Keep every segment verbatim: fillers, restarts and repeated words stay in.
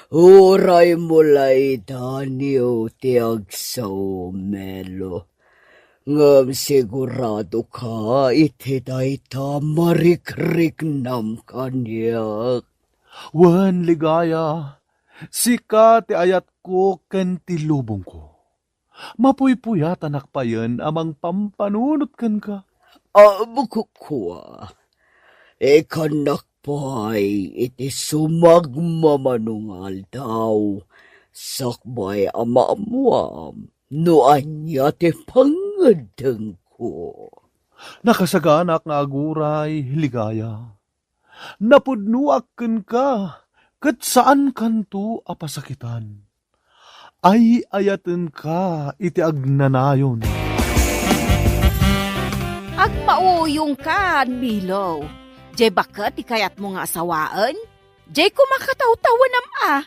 Uray mo laydaniw ti agsao, Melo, ngem siguradoka iti dayta marikriknam kaniak. Wen, Ligaya, sika ti ayatko ken ti lubongko. Mapuypuyatanak payen a mangpampanunot kenka. Ammok kua, ikannak pay iti sumagmamano nga aldaw, sakbay a maammuam no ania ti pangngeddengko. Nakasaganak nga aguray, Ligaya. Napudnoak kenka, ket saankanto a pasakitan. Ay-ayatenka iti agnanayon. Agmauyongkan, Milo. Diay baket ti kayatmo nga asawaen? Diay koma katawtawenam a.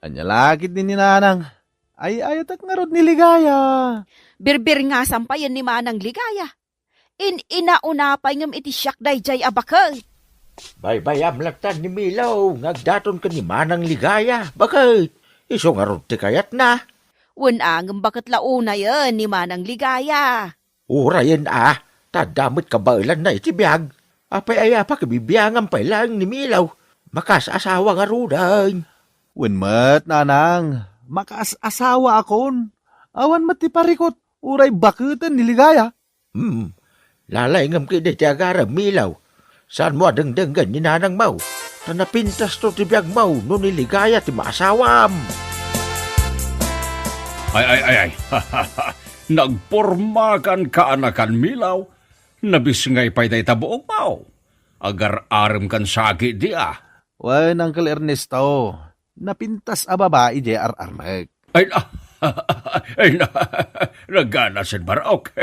Ania la ketdi ni Nanang? Ay-ayatek ngarud ni Ligaya. Birbirngasam payen ni Manang Ligaya. In-inauna pay ngem iti siak daydiay a baket. Baybayam latta ni Milo nga agdaton ken ni Manang Ligaya. Baket? Isu ngarud ti kayatna. Wen a, ngem baket la unayen ni Manang Ligaya. Urayen a, ta adda met kabaelanna iti biag. Apay aya pakibibiangam pay laeng ni Milo? Makaas-asawa ngaruden. Wen met, Nanang, makaas-asawaakon. Awan met ti parikut, uray baketen ni Ligaya. Hmm. Lalaingem ketdi ti agarem, Milo. Saanmo a dengdenggen ni nanangmo? Ta napintasto ti biagmo no ni Ligaya ti maasawam. Ay, ay, ay, ay. Nagpormakan kaanakan, Milo. Nabisngay pay dayta buokmo. Agar-aremkan sa ketdi a. Wen, Uncle Ernesto, napintas a babai diay ar-armek. Ay, na, ay, na, nagganasen, Barok.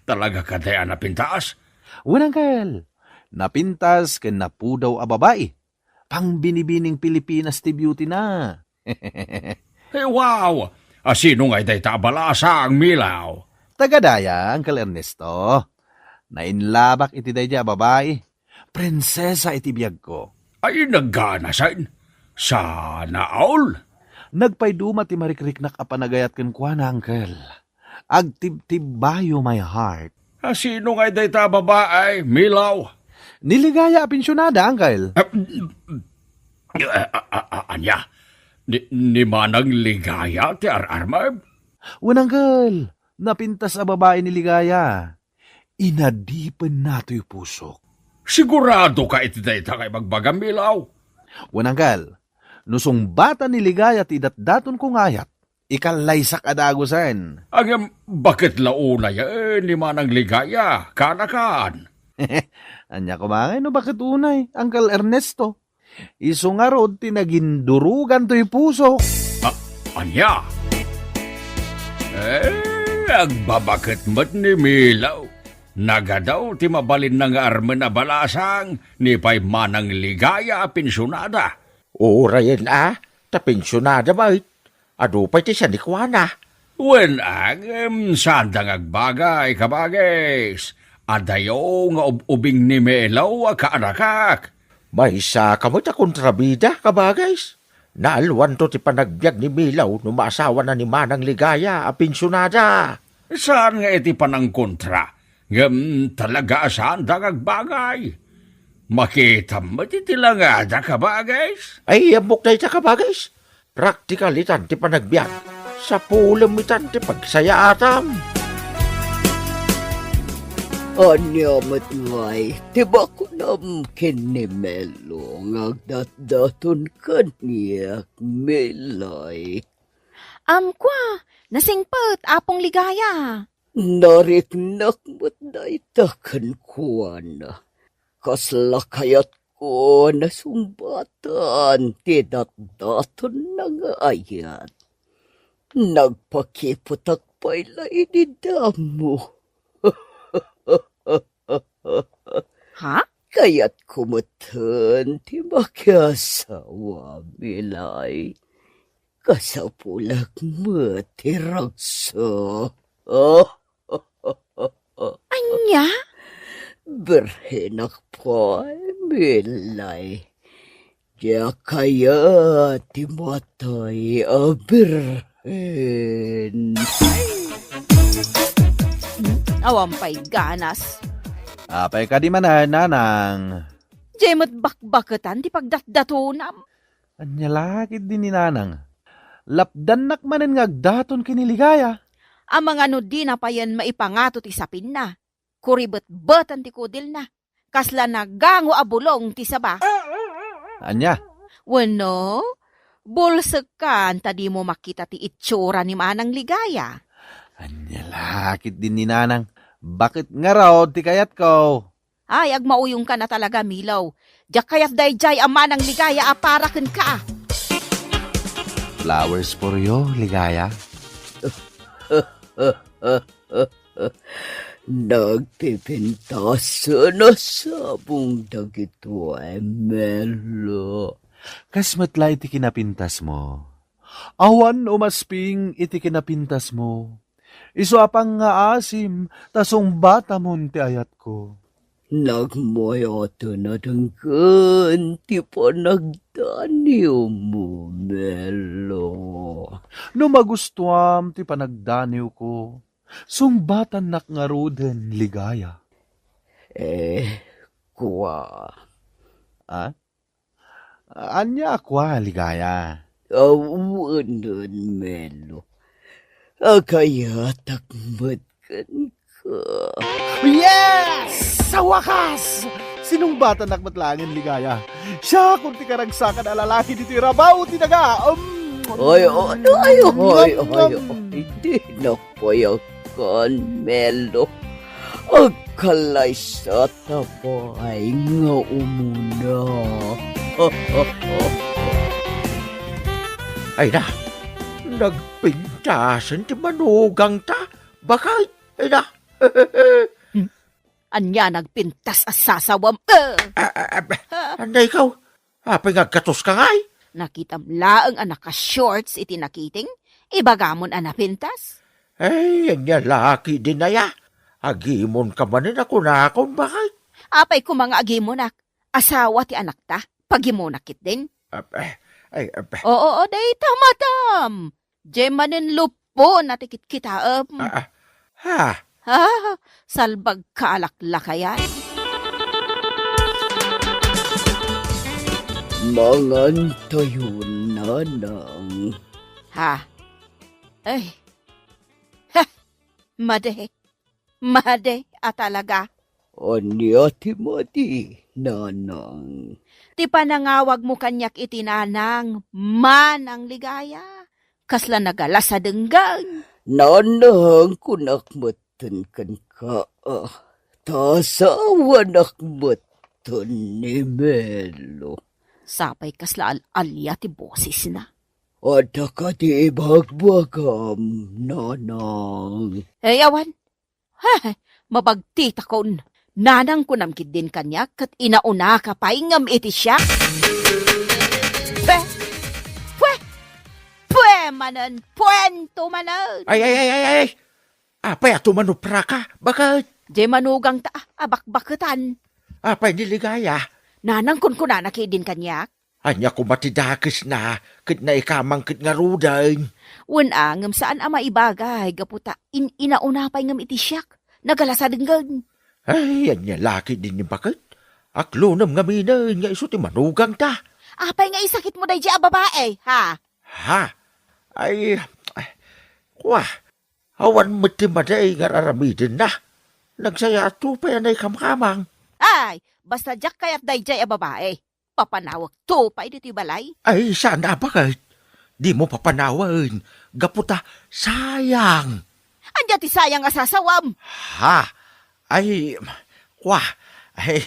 Talaga kadi a napintas? Wen, Uncle. Napintas ken napudaw a babai. Pangbinibining Pilipinas ti beauty na. Ay, wow! A, sino ngay dayta a balasang, Milo? Taga daya, Uncle Ernesto. Nainlabak iti daydiay a babai. Prinsesa iti biagko. Ay, nagganasen. Sana all. Nagpayduma ti marikriknak a panagayat kenkuana, Uncle. Agtibtibbayo my heart. A, sino ngay dayta a babai, Milo? Ni Ligaya a pensionada, Uncle. A, a, a, a, ania? Ni, ni Manang Ligaya ti ar-armem? Wen, Uncle. Napintas a babai ni Ligaya. Inadipenna toy pusok. Siguradoka iti dayta nga ibagbagam, Milo? Wen, Uncle. No sungbatan ni Ligaya ti datdatonko nga ayat, ikallaysak a dagusen. Ngem, baket la unayen ni Manang Ligaya, kaanakan? Ania koma ngay no baket unay, Uncle Ernesto? Isu ngarud ti nagindurugan toy pusok. A, ania? Eh, agbabaket met ni Milo. Nagadaw ti mabalinna nga armen a balasang, ni pay Manang Ligaya a pensionada. Urayen a, ta pensionada met. Adu pay ti sanikuana. Wen, ngem, saanda nga agbagay, kabagis. Adayo nga ub-ubing ni Milo a kaanakak. Maysa ka met a kontrabida, kabagis. Naalwanto ti panagbiag ni Milo no maasawana ni Manang Ligaya a pensionada. Saan nga iti panangkontra, ngem talaga a saanda nga agbagay. Makitam met iti langada, kabagis. Ay, ammok dayta, kabagis. Praktikal itan ti panagbiag. Sapulem itan ti pagsayaatam. Ania met ngay ti bakunam ken ni Melo nga agdatdaton kaniak, Milay? Amkua, nasingpet, Apong Ligaya. Nariknak met dayta kenkuana. Kasla kayatko a nasungbatan ti datdatonna nga ayat. Nagpakiputak pay la idi damo. Ha? Kayatko meten ti makiasawa, Milay. Kasapulak met ti ragsak. Ania? Birhenak pay, Milay. Diak kayat ti matay a birhen. Awan pay ganas. Apay kadi manen, nanang? Diay met bakbaketan ti pagdatdatonam. Ania la ketdi ni nanang? Lapdannak manen nga agdaton ken ni Ligaya. Amangan no dina payen maipangato ti sapinna. Kuribetbeten ti kudilna. Kasla nagango a bulong ti saba. Ania? Wenno, bulsekkan ta dimo makita ti itsura ni Manang Ligaya. Ania la ketdi ni nanang? Baket ngarud ti kayatko. Ay, agmauyongkan a talaga, Milo. Diak kayat daydiay a Manang Ligaya a para kenka. Flowers for you, Ligaya. Nagpipintasen a sabong dagitoy, Melo. Kas met la iti kinapintasmo. Awan umasping iti kinapintasmo. Isu a pangngaasim ta sungbatamon ti ayatko. Nagmayaten a denggen ti panagdaniwmo, Melo. No magustuam ti panagdaniwko, sungbatannak ngaruden, Ligaya. Eh, kua. Ah? Ania a kua, Ligaya? Awanen, Melo. Akayatak met kenka. Yes! Sa wakas! Sinungbatannak met laengen, Ligaya. Siakon ti karagsakan a lalaki ditoy rabaw ti daga. Um, Ay, ay, ay, ay, ay, ay, um, ay, di na payakan, Melo. Agkalaysata pay nga umuna. Ay na, nagpintasen ti manugangta. Bakit? Ay na. Hmm. Ania nagpintas a sasawam? Eh! Ah, ah, ah, Ah. Ania ikaw? Apay nga agkatoska ngay? Nakitam laeng a naka-shorts iti nakiting? Ibagamon a napintas? Ay, ania la ketdin aya? Agimonka manen a kunakon, bakit? Apay koma nga agimonak? Asawa ti anakta? Pagimonak ketdin? Ah, eh, ay, ah, Oo, oo, dayta, madam. Diay manen lupon a ti kitkitaem. Ah, ah. Ha? Ah, salbagka a laklakayan. Mangantayon, nanang. Ha? Ay. Ha! Madi. Madi a talaga. Ania ti madi, nanang? Ti panangawagmo kaniak iti nanang, Manang Ligaya. Kasla nagalas a denggen. Nanang, kunak metten kenka, ah, ta asawanak metten ni Melo. Sapay kasla al-alia ti bosesna. Adda kadi ibagbagam, nanang? Ay, awan. He, mabagtitakon. Nanang kunam ketdin kaniak ket inaunaka pay ngem iti siak. Pue! Pue! Pue manen! Puento manen! Ay, ay, ay, ay, ay! Apay a tumanupraka? Bakit? Diay manugangta a bakbaketan. Apay ni Ligaya? Nanang kunkunana ketdin kaniak. Ania koma ti dakesna ket naikamang ket ngaruden? Wen a, ngem saan a maibagay gapu ta in-inauna pay ngem iti siak. Nagalas a denggen. Ay, ania la ketdin ni baket? Aklonem ngaminen nga isu ti manugangta. Apay nga isakitmo daydiay a babae, ha? Ha? Ay, ay, kua, awan met ti madi nga ar-aramidenna. Nagsayaatto pay a naikamkamang. Ay, basta diak kayat daydiay a babae. Papanawekto pay ditoy balay. Ay, saan a baket? Dimo papanawen, gapu ta sayang. Ania ti sayang a sasawam? Ha? Ay, kua, ay,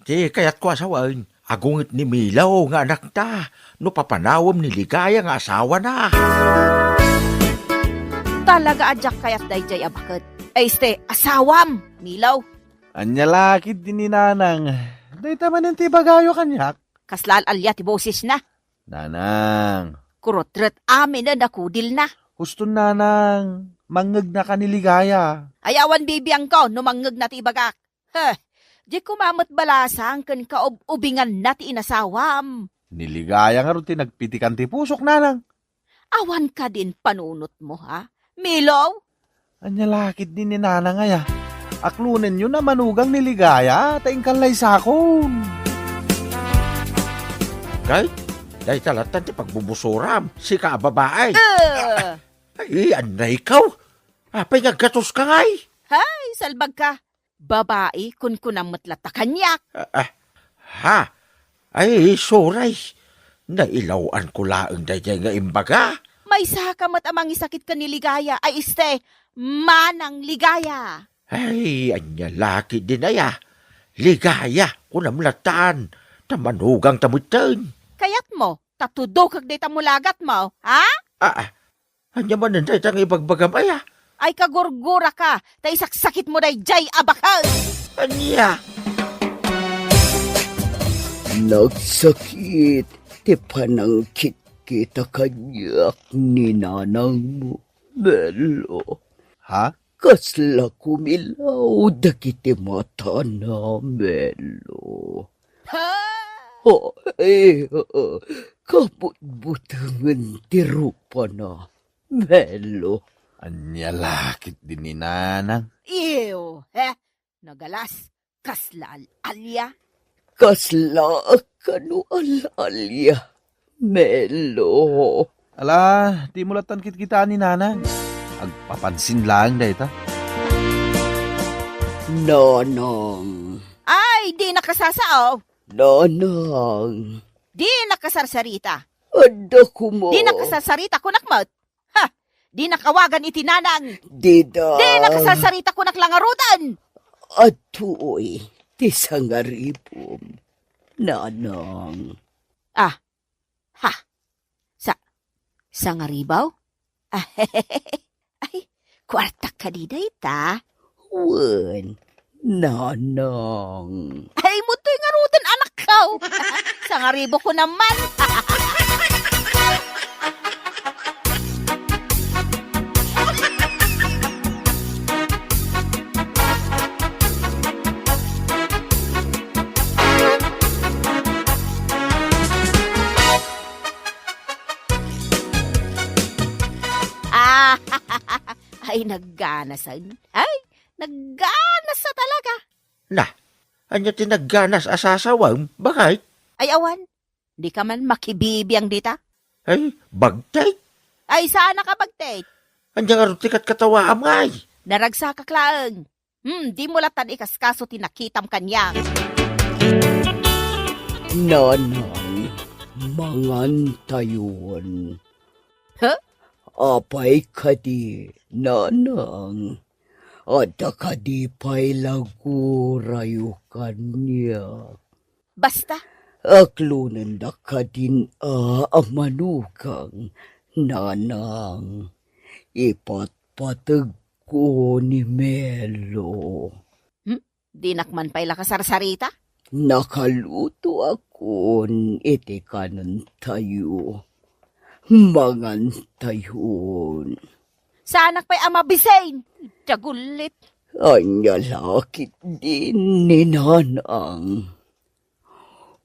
ti kayatko a sawen, agunget ni Milo nga anakta, no papanawem ni Ligaya nga asawana. Talaga a diak kayat daydiay a baket. Ay, este, asawam, Milo. Ania la ketdi ni Nanang? Dayta manen ti ibagayo kaniak. Kasla al-alia ti bosesna. Nanang. Kurutret aminen a kudilna. Huston, Nanang. Mangngegnaka ni Ligaya. Ay, awan bibiangko no mangnegna ti ibagak. Heh, di koma met balasang ken kaub-ubinganna ti inasawam. Ni Ligaya ngarud ti nagpitikan ti pusok, nanang. Awan kadin panunotmo, ha? Milo? Ania la ketdi ni nanang aya? Aklonenyo na manugang ni Ligaya, ta inkan la isakon. Kay, dayta lattan ti pagbubusuram, sika a babae. Eh! Ay, annay kaw? Apay nga aggatos ka ngay? Hay, salbag ka. Babae, kunkunam met latta kaniak. Ah, ah, ha? Ay, sorry. Nailaw-an ko laeng daydiay nga imbaga. Maysa ka met a mangisakit ken ni Ligaya. Ay, este, Manang Ligaya. Ay, ania la ketdin aya? Ligaya, kunam lattan. Ta manugangta metten. Kayatmo, ta tudokek dayta mulagatmo, ha? Ah, ah, ania manen dayta nga ibagbagam aya? Ay, kagurguraka, ta isaksakitmo daydiay a baket. Ania? Nagsakit ti panangkitkita kaniak ni nanangmo, Melo. Ha? Kasla kumilaw dagiti matana, Melo. Ha? Ay, kabutbutengen ti rupana, Melo. Ania la ketdi ni nanang? Ew, he? Nagalas, kasla al-alia. Kasla kano al-alia, Melo. Ala, dimo lattan kitkitaan ni nanang. Agpapansin laeng dayta. Nanang. Ay, dinaka sasao. Nanang. Dinaka sarsarita. Adda koma. Dinaka sarsarita, kunak met. Ha! Dinaka awagan iti nanang. Dida. Dinaka sarsarita, kunak la ngaruden. Adtoy ti sangaribom, nanang. Ah, ha. Sa-, sangaribaw? Ay, kuartak kadi dayta? Wen, nanang. Ay, mutoy ngaruden, anakko. Sangaribo ko naman. Ah, ay, nagganasan. Ay, nagganasa talaga. Na, ania ti nagganas a sasawem, baket? Ay, awan. Dika man makibibiang dita? Ay, bagtit. Ay, saan a kabagtit? Ania ngarud ti katkatawaam ngay? Naragsakak laeng. Hmm, dimo lattan ikaskaso ti nakitam kaniak. Nanang, mangantayon. Huh? Apay kadi, nanang? Adda kadi pay lagorayo kaniak? Basta. Aklonendak kadin a, a manugang, nanang. Ipatpategko ni Melo. Hmm? Dinak man pay la kasarsarita? Nakalutoakon iti kanentayo. Mangantayon. Saanak pay a mabisin. Dagullit. Ania la ketdin ni nanang?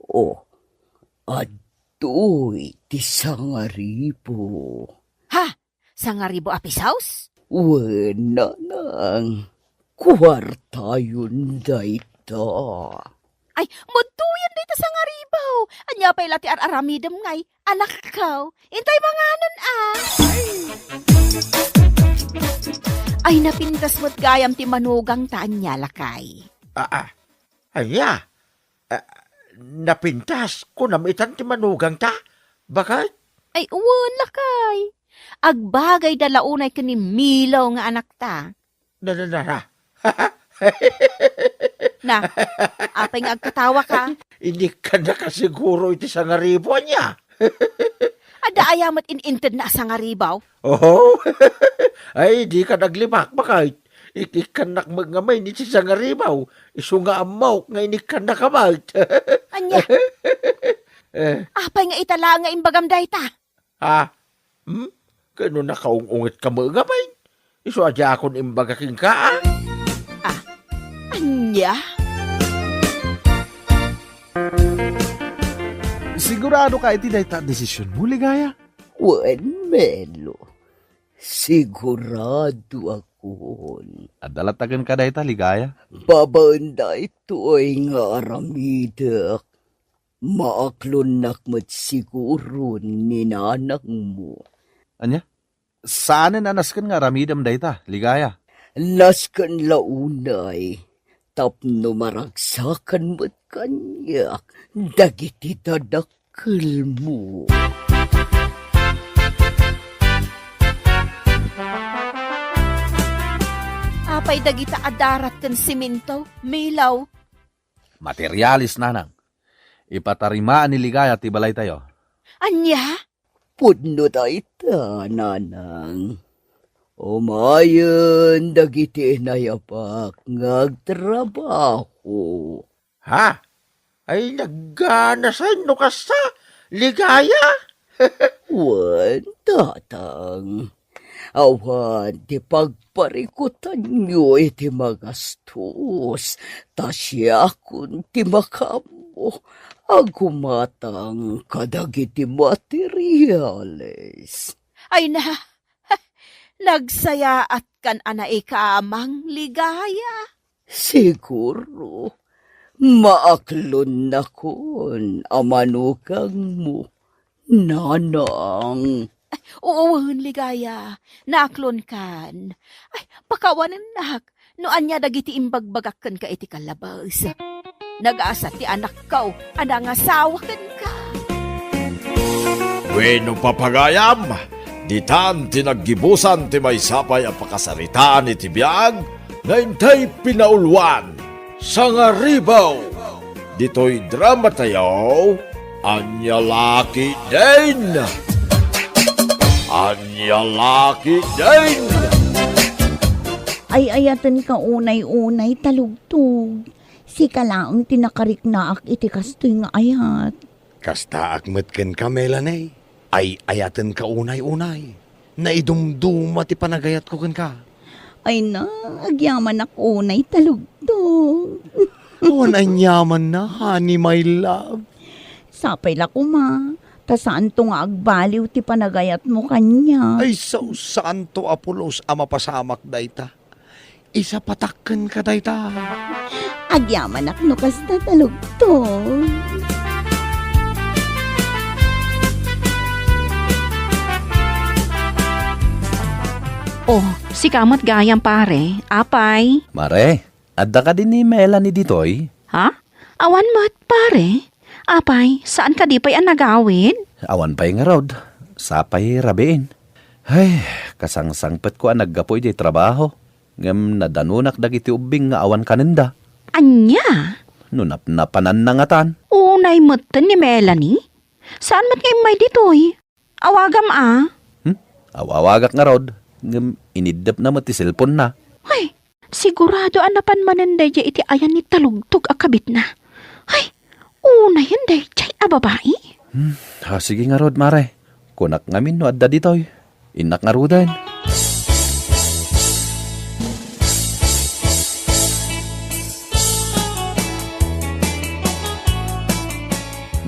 O, adtoy ti sangaribo. Ha? Sangaribo a pesos? Wen, nanang, kuartayon dayta. Ay, mudtoyen dayta sangaribo. Ania pay la ti ar-aramidem ngay, anakko? Intay manganen, a. Ay, napintas met gayam ti manugangta, ania, lakay? Ah, ah. Ania? Ah, napintas, kunam itan ti manugangta? Baket? Ay, wen, lakay. Agbagayda la unay ken ni Milo nga anakta. Na, na, na, na. Na, apay nga agkatawaka? Inikkannaka siguro iti sangaribo, ania? Adda aya met in-intedna a sangaribo? Oho. Ay, dika naglibak, baket. Ik-, ikkannak met ngamin iti sangaribo. Isu nga ammok nga inikkannaka met. Ania? Eh. Apay nga ita laeng nga imbagam dayta? Ha? Hmm? Kano nakaung-ungetka met ngamin? Isu a diakon imbaga kenka, a? Ah, ania? Sigurado ka iti dayta a desisionmo, Ligaya? Wen, Melo. Siguradoakon. Adda latta kenka dayta, Ligaya? Babaen daytoy nga aramidek, maaklonnak met siguro ni nanangmo. Ania? Saanen a nasken nga aramidem dayta, Ligaya? Nasken la unay tapno maragsakan met kaniak dagiti dadakkelmo. Apay dagita a darat ken simento, Melo? Materialis, nanang. Ipatarimaan ni Ligaya ti balaytayo. Ania? Pudno dayta, nanang. Umayen dagiti inayapak nga agtrabaho. Ha? Ay, nagganasen no kasta, Ligaya? Wen, tatang. Awan ti pagparikutanyo iti magastos, ta siakon ti makaammo a gumatang kadagiti materiales. Ay na, nagsayaatkan a naikamang, Ligaya. Siguro, maaklonnakon a manukangmo, nanang. Ay, wen, Ligaya, naaklonkan. Ay, pakawanennak no ania dagiti imbagbagak kenka iti kallabes. Nagasat ti anakko a nangasawa kenka. Wenno, papagayam, ditan ti naggibusan ti maysa pay a pakasaritaan iti biag nga intay pinauluan. Sangaribaw! Ditoy dramatayo, Ania La Ketdin! Ania La Ketdin! Ay-ayatenka unay-unay, Talugtog. Sika laeng ti nakariknaak iti kastoy nga ayat. Kastaak met kenka, Melanie. Ay-ayatenka unay-unay. Naidumduma ti panagayatko kenka. Ay na, agyamanak unay, Talugtog. Awan aniamanna, honey, my love. Sapay la koma, ta saanto nga agbaliw ti panagayatmo kaniak. Ay, sao, saanto a pulos a mapasamak dayta. Isapatak kenka dayta. Agyamanak no kasta, Talugtog. Oh, sika met gayam, pare. Apay? Mare, adda kadi ni Melanie ditoy? Ha? Awan met, pare. Apay, saan kadi pay a nagawid? Awan pay ngarud. Sapay rabiin. Ay, kasangsangpetko a naggapu idiay trabaho. Ngem nadanonak dagiti ubbing nga awan kanenda. Ania? No napnapananna ngatan. Unay metten ni Melanie? Saan met nga immay ditoy? Awagam a. Hmm? Aw-awagak ngarud, ngem iniddepna met ti cellphone-na. Ay, sigurado a napan manen daydiay iti ayan ni Talugtog a kabitna. Ay, unayen daydiay a babai? Hmm, ah, sige ngarud, mare. Kunak ngamin no adda ditoy. Innak ngaruden.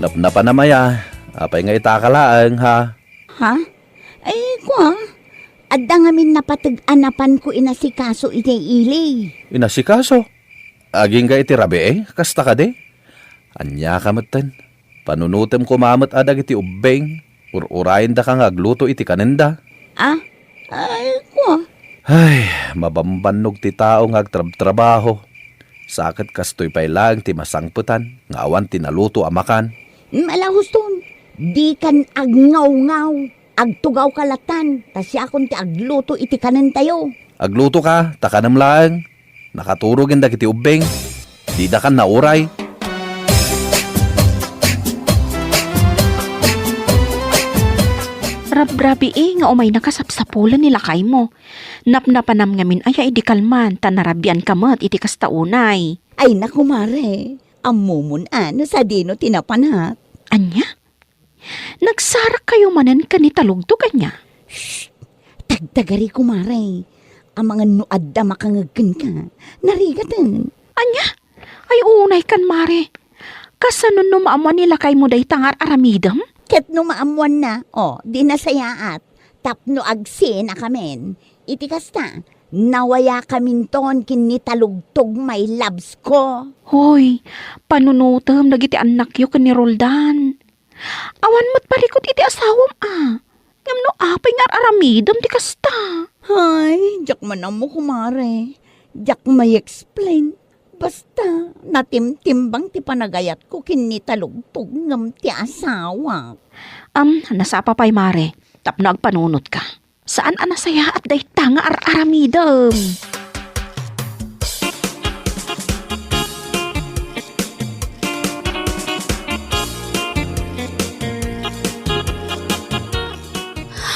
Napnapanam aya, apay nga itaka laeng, ha? Ha? Ay, kua, adda ngamin napateg a napanko inasikaso idiay ili. Inasikaso? Agingga iti rabii, kasta kadi? Ania ka metten? Panunotem koma met a dagiti ubbing, ur-urayendaka nga agluto iti kanenda. Ah? Ay, kua. Ay, mabambannog ti tao nga agtrabtrabaho. Sa ket kastoy pay laeng ti masangpetan nga awan ti naluto a makan. Malahuston, dikan agngawngaw. Agtugawka latan, ta siakon ti agluto iti kanentayo. Aglutoka, ta kanem laeng. Nakaturogen dagiti ubbing. Didakan nauray. Rabrabii nga umaynaka sapsapulen ni lakaymo. Napnapanam ngamin aya idi kalman, ta narabianka met iti kasta unay. Ay, naku, mare. Ammomon a no sadino ti napanak. Ania? Nagsarakkayo manen ken ni Talugtog, ania? Shh! Tagtagari, kumare. Amangan no adda makangeg kenka, narigaten. Ania? Ay, unay kan, mare. Kasano no maammoan ni lakaymo dayta nga ar-aramidem? Ket no maammoanna, o, di nasayaat. Tapno agsinakamin. Iti kasta, nawayakaminton ken ni Talugtog, my loves ko. Hoy, panunotem dagiti annakyo ken ni Roldan. Awan met parikut iti asawam a. Ngem no apay nga ar-aramidem ti kasta? Ay, diak man ammo, kumare. Diak may-explain. Basta, natimtimbang ti panagayatko ken ni Talugtog ngem ti asawak. Am, nasapa pay, mare, tapno agpanunotka. Saan a nasayaat dayta nga ar-aramidem.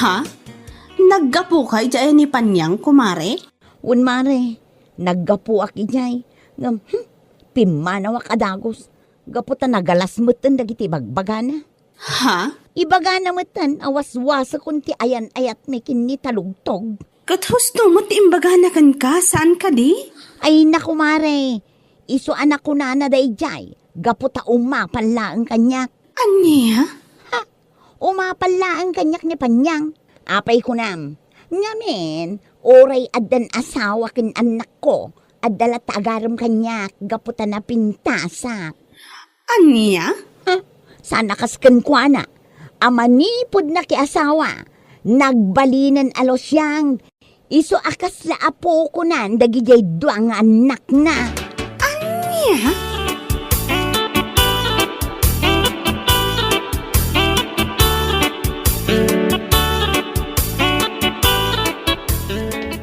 Ha? Naggapuka idiay ni Panyang, kumare? Wen, mare, naggapuak idiay. Ngem, hmm, pimmanawak a dagus. Gapu ta nagalas metten dagiti bagbagana. Ha? Ibagana metten a waswasekon ti ayan-ayatmi ken ni Talugtog. Ket husto met ti imbagana kenka, saan kadi? Ay, naku, mare. Isu a nakunana daydiay, gapu ta umapal laeng kaniak. Ania? Ha? Umapal laeng kaniak ni Panyang. Apay kunam? Ngamin, uray addan asawa ken annakko, adda latta agarem kaniak gapu ta napintasak. Ania? Huh? Saan a kas kenkuana a manipud nakiasawa, nagbalinen a lusiang, isu a kasla apukonan dagidiay dua nga annakna. Ania?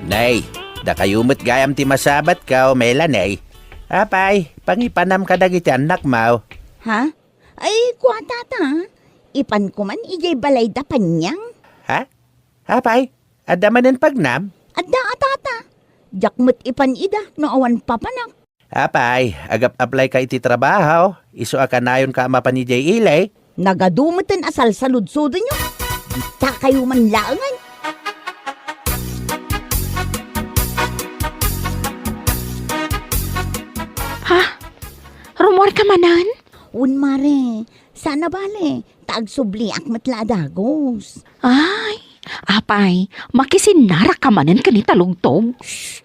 Nay, dakayo met gayam ti masabatko, Melanie. Apay, pangipanam kadagiti annakmo. Ha? Ay, kua, tata. Ipanko man idiay balay da Panyang. Ha? Apay, adda manen pagnam? Adda a, tata. Diak met ipan ida no awan papanak. Apay, agap-applyka iti trabaho, isu a kanayonka a mapan idiay ili? Nagadu meten a salsaludsodenyo. Dakayo man laengen. Ha? Rummuarka manen? Wen, mare. Saan a bale, ta agsubliak met la a dagus. Ay, apay, makisinnarakka manen ken ni Talugtog? Shh!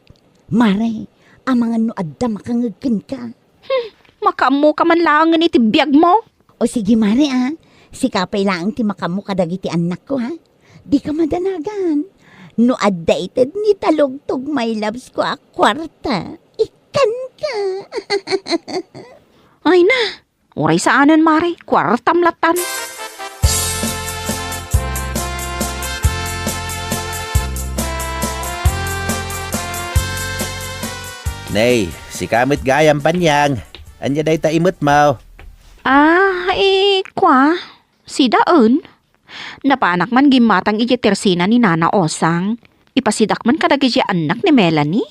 Mare, amangan no adda makangeg kenka. Hmm, makaammoka man laengen iti biagmo. O sige, mare, a. Sika pay laeng ti makaammo kadagiti annakko, ha? Dika madanagan. No adda ited ni Talugtog, my loves ko a kuarta, ikkanka. Ay na, uray saanen, mare, kuartam lattan. Nay, sika met gayam, Panyang. Ania dayta imetmo? Ah, eh, kua, sidaen. Napanak man gimmatang idiay tersina ni Nana Osang. Ipasidak man kadagiti annak ni Melanie.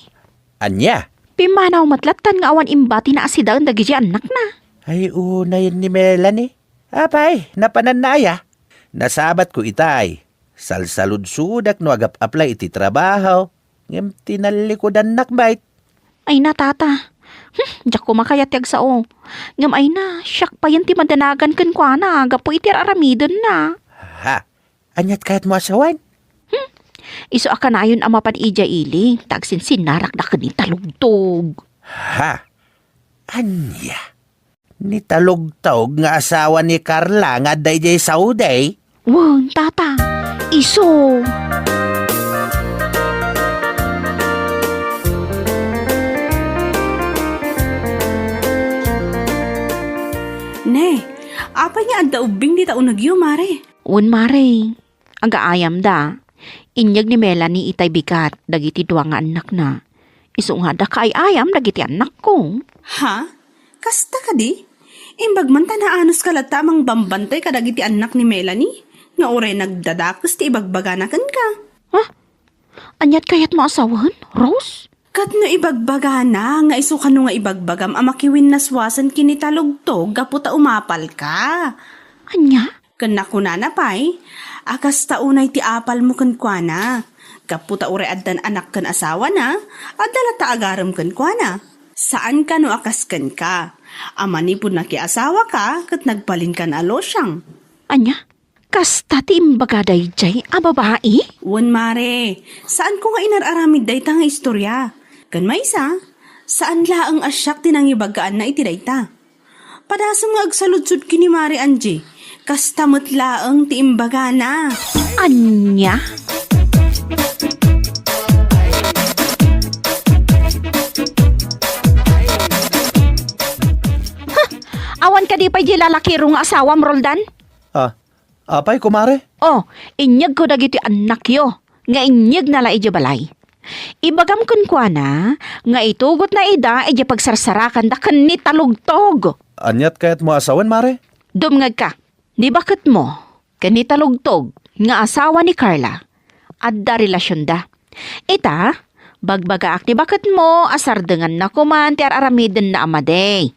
Ania? Pimmanaw met lattan nga awan imbatina a sidaen dagiti annakna. Ay, unayen ni Melanie. Apay, napananna aya? Nasabatko itay. Salsaludsodak no agap-apply iti trabaho. Ngem tinallikudannak met. Ay na, tata. Hmm, diak koma kayat ti agsao. Ngem ay na, siak payen ti madanagan kenkuana gapu iti ar-aramidenna. Ha? Aniat kayatmo a sawen? Hmm. Isu a kanayon a mapan idiay ili, ta agsinsinnarakda ken ni Talugtog. Ha? Ania? Ni Talugtog nga asawa ni Carla nga adda idiay Saudi? Wen, tata. Isu. Ne, apay nga adda ubbing dita unegyo, mare? Wen, mare. Agaayamda. Inyeg ni Melanie itay bigat dagiti dua nga annakna. Isu nga adda kaay-ayam dagiti annakko. Ha? Kasta kadi? Imbag man ta naanuska latta a mangbambantay kadagiti annak ni Melanie, nga uray nagdadakes ti ibagbagana kenka. Ha? Aniat kayatmo a sawen, Rose? Ket no ibagbagana nga isu kano nga ibagbagam a makiwinnaswasen ken ni Talugtog gapu ta umapalka. Ania? Ken nakunana pay a kasta unay ti apalmo kenkuana. Gapu ta uray addan anak ken asawana, adda latta agarem kenkuana. Saan kano a kas kenka. A manipud nakiasawaka ket nagbalinkan a losyang. Ania? Kasta ti imbaga daydiay a babai? Wen, mare, saanko nga inar-aramid dayta nga istorya. Ken maysa, saan laeng a siak ti nangibagaanna iti dayta. Padasem nga agsaludsod ken ni Mare Angie, kasta met laeng ti imbagana. Ania? Huh! Awan kadi pay di lalakiro nga asawam, Roldan? Ah, apay, kumare? Oh, inyegko dagiti annakyo nga inyegna la idiay balay. Ibagam kenkuana nga itugotna ida idiay pagsarsarakanda ken ni Talugtog. Aniat kayatmo a sawen, mare? Dumngegka, ni baketmo ken ni Talugtog nga asawa ni Carla, adda relasionda. Ita, bagbagaak ni baketmo a sardenganna koman ti ar-aramidenna a madi.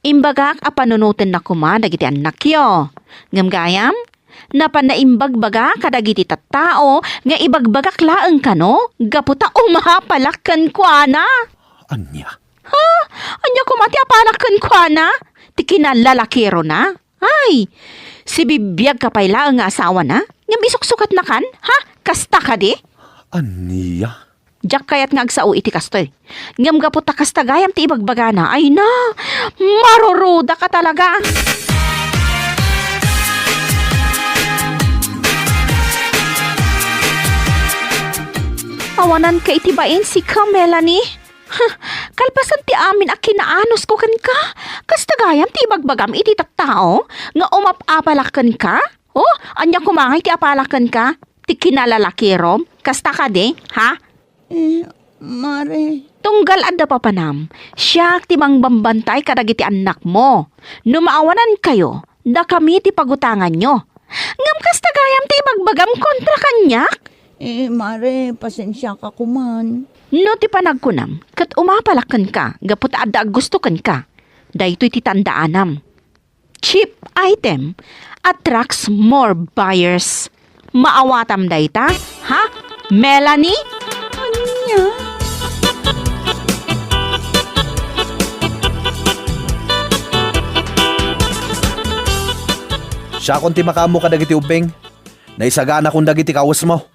Imbagak a panunotenna koma dagiti annakyo. Ngem gayam, napanna imbagbaga kadagiti tattao nga ibagbagak laeng kano gapu ta umapalak kenkuana. Ania? Ha? Ania koma ti apalak kenkuana? Ti kinalalakirona? Ay, sibibiagka pay laeng nga asawana? Ngem isuksukatnakan? Ha? Kasta kadi? Ania? Diak kayat nga agsao iti kastoy. Ngem gapu ta kasta gayam ti ibagbagana, ay na, marurudaka talaga. Awananka iti bain sika, Melanie. Huh, kalpasan ti amin a kinaanusko kenka, kasta gayam ti ibagbagam iti tattao nga umap-apalak kenka? Oh, ania koma ngay ti apalak kenka? Ti kinalalakirom? Kasta kadi, ha? Eh, mare. Tunggal adda papanam, siak ti mangbambantay kadagiti annakmo. No maawanankayo, dakami ti pagutanganyo. Ngem kasta gayam ti ibagbagam kontra kaniak? Eh, mare, pasensiaka koman. No ti panagkunam, ket umapalak kenka gapu ta adda aggusto kenka. Daytoy ti tandaanam. Cheap item attracts more buyers. Maawatam dayta, ha, Melanie? Ania? Siakon ti makaammo kadagiti ubbing. Naisaganakon dagiti kawesmo.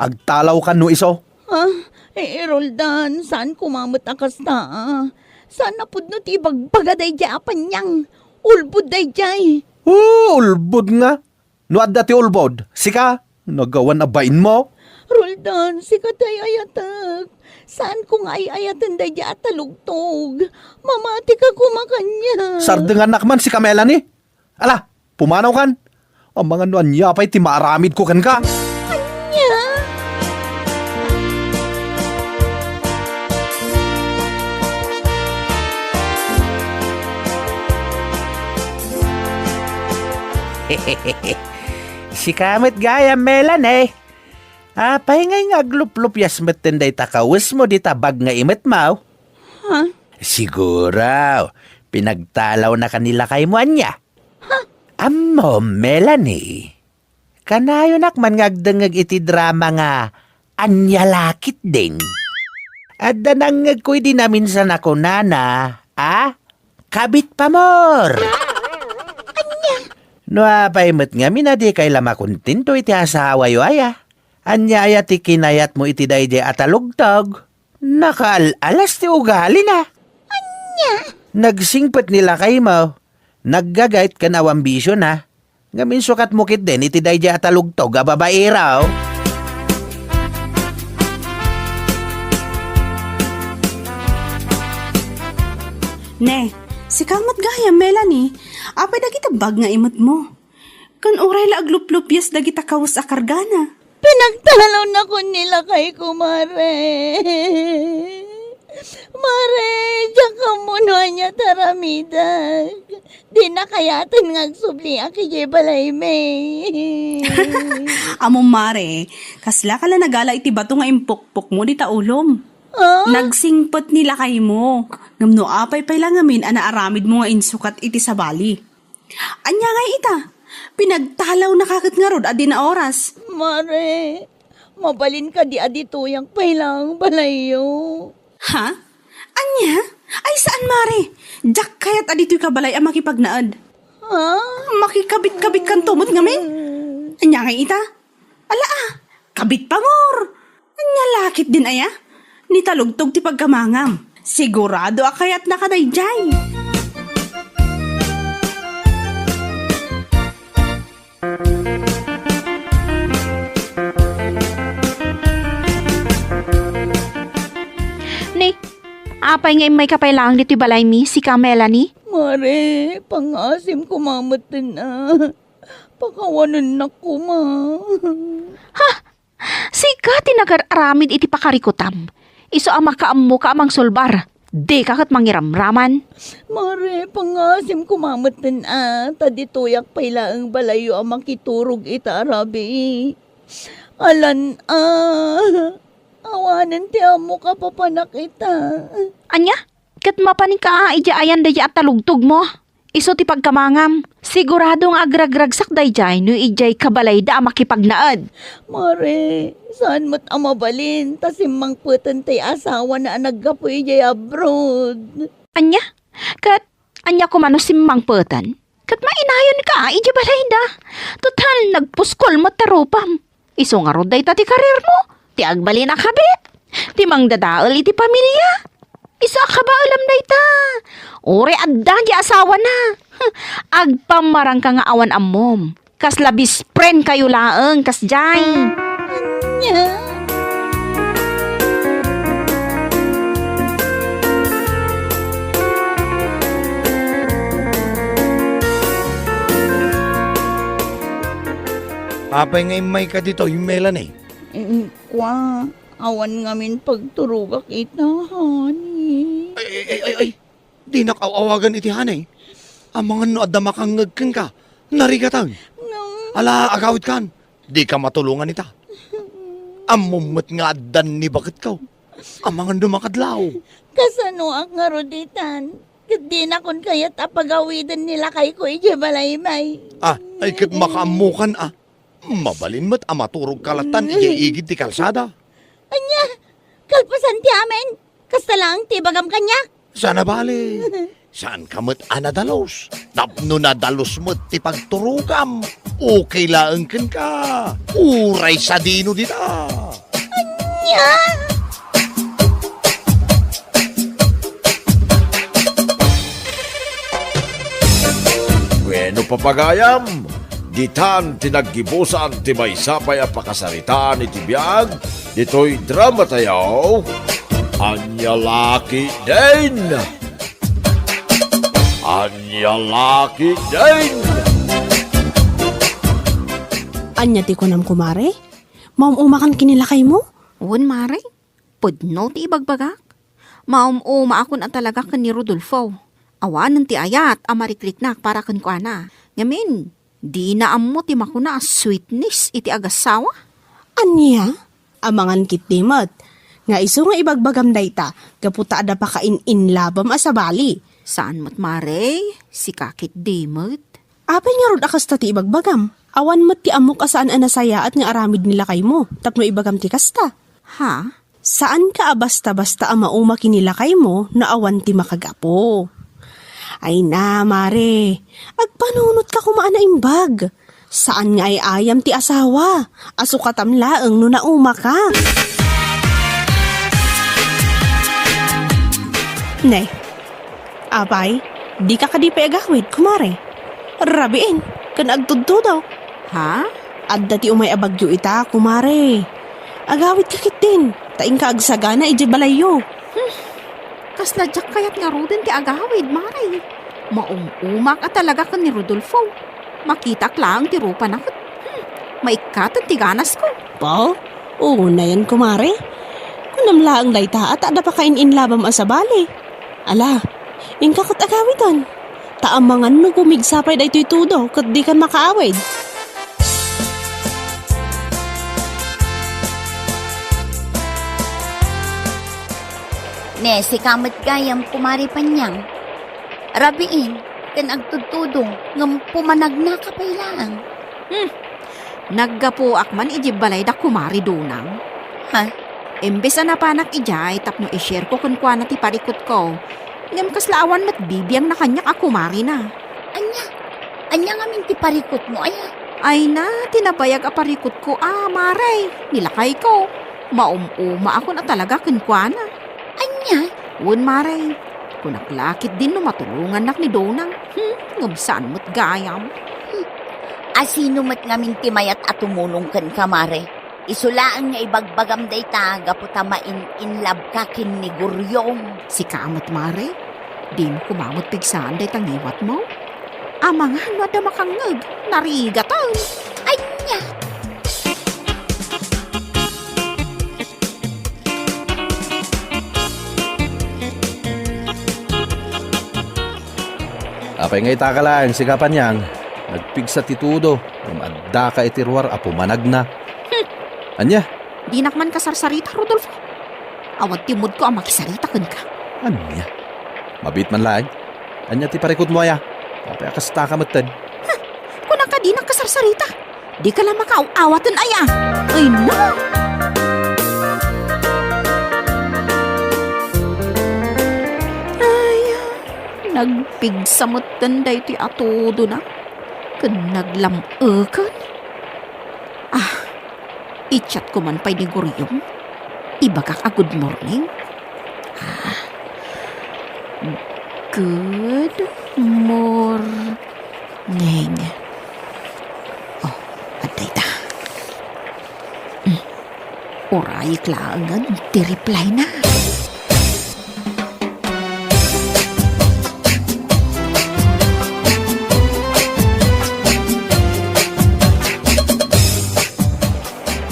Agtalawkan no isu. Ah, eh, Roldan, saan koma met a kasta, ah. Saan a pudno ti ibagbaga daydiay a paniang. Ulbod daydiay. Oh, ulbod nga. No adda ti ulbod, sika, nagawan a bainmo. Roldan, sika ti ay-ayatek. Saanko nga ay-ayaten daydiay a talugtog. Mamatika koma kaniak. Sardengannak man sika, Melanie. Ala, pumanawkan. Amangan no ania pay ti maaramidko kenka. Ania? Sika met gayam, Melanie. Apay ngay nga agluplupias metten dayta kawesmo dita bag nga imetmo? Ha? Siguro, pinagtalawnaka ni lakaymo ania? Ha? Ammom, Melanie, kanayonak man nga agdengngeg iti drama nga Ania La Ketdin. Adda nangngegko idi naminsan a kunana, a? Kabit pamor! Ania? No apay met ngamin a dikay la makontento iti asawayo aya? Ania aya ti kinayatmo iti daydiay a talugtog? Nakaal-alas ti ugalina. Ania? Nagsingpet ni lakaymo. Naggagayt ken awan bisiona. Ngem insukatmo ketdin iti daydiay a talugtog a babaero. Ne, sika met gayam, Melanie. Apay dagiti bag nga imetmo? Ken uray la agluplupias dagita kawes a kargana. Pinagtalawnakon ni lakayko, mare. Mare, diak ammo no ania ti aramidek. Dina kayaten nga agsubliak idiay balaymi. Ammom, mare, kaslaka la nagala iti bato nga impukpokmo dita ulom. Ah? Nagsingpet ni lakaymo. Ngem no apay pay la ngamin a naaramidmo nga insukat iti sabali. Ania ngay ita? Pinagtalawnaka ket ngarud a dina oras. Mare, mabalin kadi a ditoyak pay laeng balayyo? Ha? Ania? Ay, saan, Mare? Diak kayat a ditoy kabalay a makipagnaed. Ha? Makikabit-kabit kanto met ngamin? Ania ngay ita? Ala, ah, kabit pangor! Ania la ketdin aya? Ni talugtog ti pagkamangam. Sigurado a kayatna kadaydiay. Ni, apay nga immayka pay laeng ditoy balaymi, sika, Melanie? Mare, pangngaasim koma metten, ah. Pakawanennak koma. Ha? Sika ti nagar-aramid iti pakarikutam. Isu a makaammoka a mangsulbar. Dika ket mangiramraman. Mare, pangngaasim koma metten, ah, ta ditoyak pay laeng balayyo a makiturog ita a rabii. Alan, ah, awanen ti ammok a papanak ita. Ania? Ket mapanik a idiay ayan daydiay a talugtogmo? Isu ti pagkamangam. Sigurado nga agragragsak daydiay no idiay kabalayda a makipagnaed. Mare, saan met a mabalin ta simmangpeten ti asawana a naggapu idiay abroad. Ania? Ket ania koma no simmangpeten? Ket mainayonka idiay balayda. Total, nagpuskol met ti rupam. Isu ngarud dayta ti kariermo, ti agbalin a kabit, ti mangdadael iti pamilia. Isu a kabaelam dayta. Uray adda diay asawana. Agpammarangka nga awan ammom. Kasla best friend kayo laeng, kasdiay. Ania? Apay nga immayka ditoy, Melanie? Mm, kua, awan ngamin pagturogak ita, honey. Ay, ay, ay, ay, ay. Dinak aw-awagan iti honey. Amangan no adda makangngeg kenka, narigatan. Ngem Ala, agawidkan. Dika matulongan ita. Ammom met nga addan ni baketko. Amangan no makadlaw. Kasanoak ngarud itan? Ket dinakon kayat a pagawiden ni lakayko idiay balaymay. Ah, ay ket makaammokan, ah. Mabalin met a maturogka lattan idiay igid ti kalsada. Ania? Kalpasan ti amin? Kasta laeng ti ibagam kaniak? Saan a bale. Saanka met a nadalus. Tapno nadalus met ti pagturogam, okay laeng kenka. Uray sadino dita. Ania? Bueno, papagayam, ditan ti naggibusan ti maysa pay a pakasaritaan iti biag ditoy drama tayo. Ania la ketdin? Ania la ketdin? Ania ti kunam, kumare? Maum-umakan ken ni lakaymo? Wen, mare. Pudno ti ibagbagak. Maum-umaakon a talaga ken ni Rodolfo. Awanen ti ayat a marikriknak para kenkuana. Ngamin, dina ammo ti makuna a sweetness iti agasawa. Ania? Amangan ketdi met nga isu nga ibagbagam dayta gapu ta adda pakain-inlabam a sabali. Saan met, mare, sika ketdi met. Apay ngarud a kasta ti ibagbagam? Awan met ti ammok a saan a nasayaat nga aramid ni lakaymo tapno ibagam ti kasta. Ha? Saanka a basta-basta a mauma ken ni lakaymo no awan ti makagapu. Ay na, mare, agpanunotka koma a naimbag. Saan nga ay-ayam ti asawa a sukatam laeng no naumaka. Ne, apay, dika kadi pay agawid, kumare? Rabiin, ken agtudtudo. Ha? Adda ti umay a bagyo ita, kumare. Agawidka ketdin, ta inka agsagana idiay balayyo. Hmm. Kasla diak kayat ngaruden ti agawid, mare. Maum-umak a talaga ken ni Rodolfo. Makitak laeng ti rupana ket, hmm, maikkaten ti ganasko. Bao? Unayen, kumare. Kunam laeng dayta a ta adda pakain-inlabam a sabali. Ala, inka ket agawiden. Ta amangan no gumigsa pay daytoy tudo ket dikan makaawid. Ne, sika met gayam, Kumare Panyang. Rabiin, ken agtudtudo, ngem pumanagnaka pay laeng. Hmm. Naggapuak man idiay balay da Kumare Dunang. Ha? Imbes a napanak idiay tapno i-share ko kenkuana ti parikutko, Ngem kasla awan met bibiangna kaniak a kumarina. Ania? Ania ngamin ti parikutmo, aya? Ay na, ti nabayag a parikutko a, mare. Nilakayko. Maum-umaakon a talaga kenkuana. Ania? Wen, mare. Kunak la ketdin no matulongannak ni Donang. Hmm, ngem saan met gayam. Hmm. A sino met ngamin ti mayat a tumulong kenka, mare? Isu laeng nga ibagbagam dayta gapu ta main-inlabka ken ni Guriong. Sika met, mare? Dimo koma met pigsaan dayta ngiwatmo? Amangan no adda makangngeg, narigatan. Ania? Apay nga itaka laeng, sika Panyang? Nagpigsa ti tudo, ngem addaka iti ruar a pumanagna. Hmm. Ania? Dinak man kasarsarita, Rodolfo. Awan ti moodko a makisarita kenka. Ania? Mabiit man laeng? Ania ti parikutmo aya? Apay a kastaka metten? Huh! Kunaka dinak kasarsarita. Dika la makaaw-awaten aya. Ay na! Ay, nagpigsa metten daytoy a tudona. Ken naglam-eken. Ah, i-chat ko man pay ni Guriong. Ibagak a good morning. Ah, good morning. Oh, adda ita. Hmm. Urayek laengen ti reply na.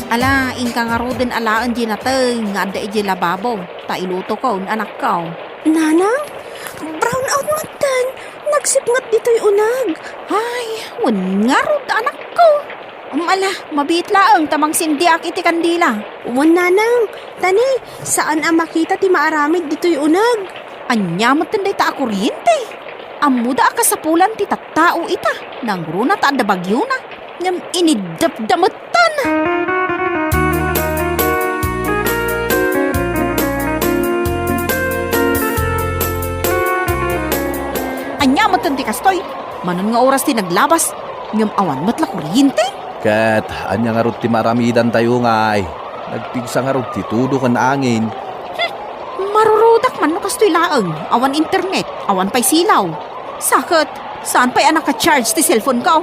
Ala, inka ngaruden alaen di nateng nga adda idiay lababo, ta ilutokon, anakko. Nanang, brown out metten. Nagsipnget ditoy uneg. Ay, wen ngarud, anakko. Um, ala, mabiit laeng ta mangsindiak iti kandila. Wen, nanang, tani, saan a makita ti maaramid ditoy uneg. Ania metten dayta a kuryente? Ammoda a kasapulan ti tattao ita, nangruna ta adda bagiona, ngem iniddepda metten. Ania metten ti kastoy? Manon nga oras ti naglabas, ngem awan met la kuryente? Ket ania ngarud ti maaramidantayo ngay? Nagpigsa ngarud ti tudo ken angin. Hmm, marurudak man no kastoy laeng, awan internet, awan pay silaw. Sa ket, saan pay a naka-charge ti cellphone ko?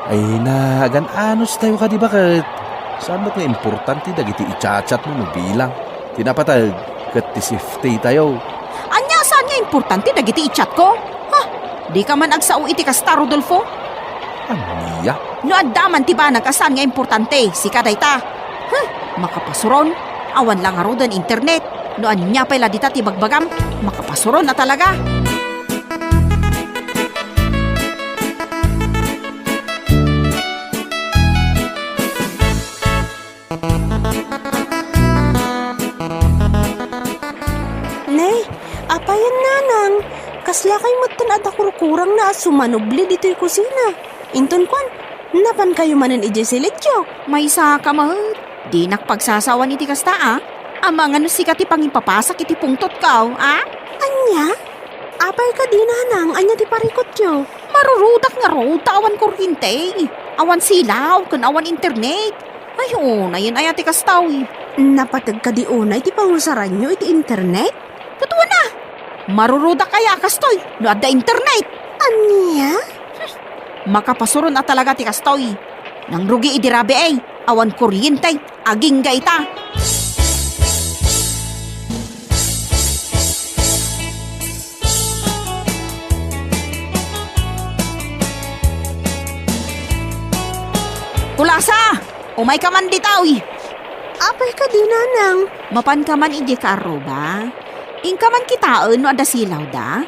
Ay na, agan-anos tayo kadi baket. Saan met nga importante dagiti i-chat-chatmo no bilang ti napateg ket ti safety tayo. Ania saan nga importante dagiti i-chat ko? Ha? Dika man agsao iti kasta, Rodolfo? Ania? No adda man ti banag a saan nga importante, sika dayta. Huh, makapasuron. Awan la ngaruden internet. No ania pay la dita ti bagbagam, makapasuron a talaga. Ne, apayen, nanang, kaslakay metten a dakurkurangna a sumanubli ditoy kusina. Inton kuan, napankayo manen idiay silidyo? Maysaka met. Dinak pagsasawan iti kasta, a. Amangan no sika ti pangipapasak iti pungtotko, a? Ania? Apay kadi, nanang, ania ti parikutyo? Marurudak ngarud ta awan kuryente, awan silaw, ken awan internet. Ay, unayen aya ti kastoy. Napateg kadi unay ti pangusaranyo iti internet? Ket wen a, marurudak aya a kastoy no adda internet. Ania? Hmm, makapasuron a talaga ti kastoy. Nangrugi idi rabii, awan kuryente, agingga ita. Kulasa! Umayka man ditoy! Apay kadi, nanang? Mapanka man idiay kaarruba? Inka man kitaen no adda silawda?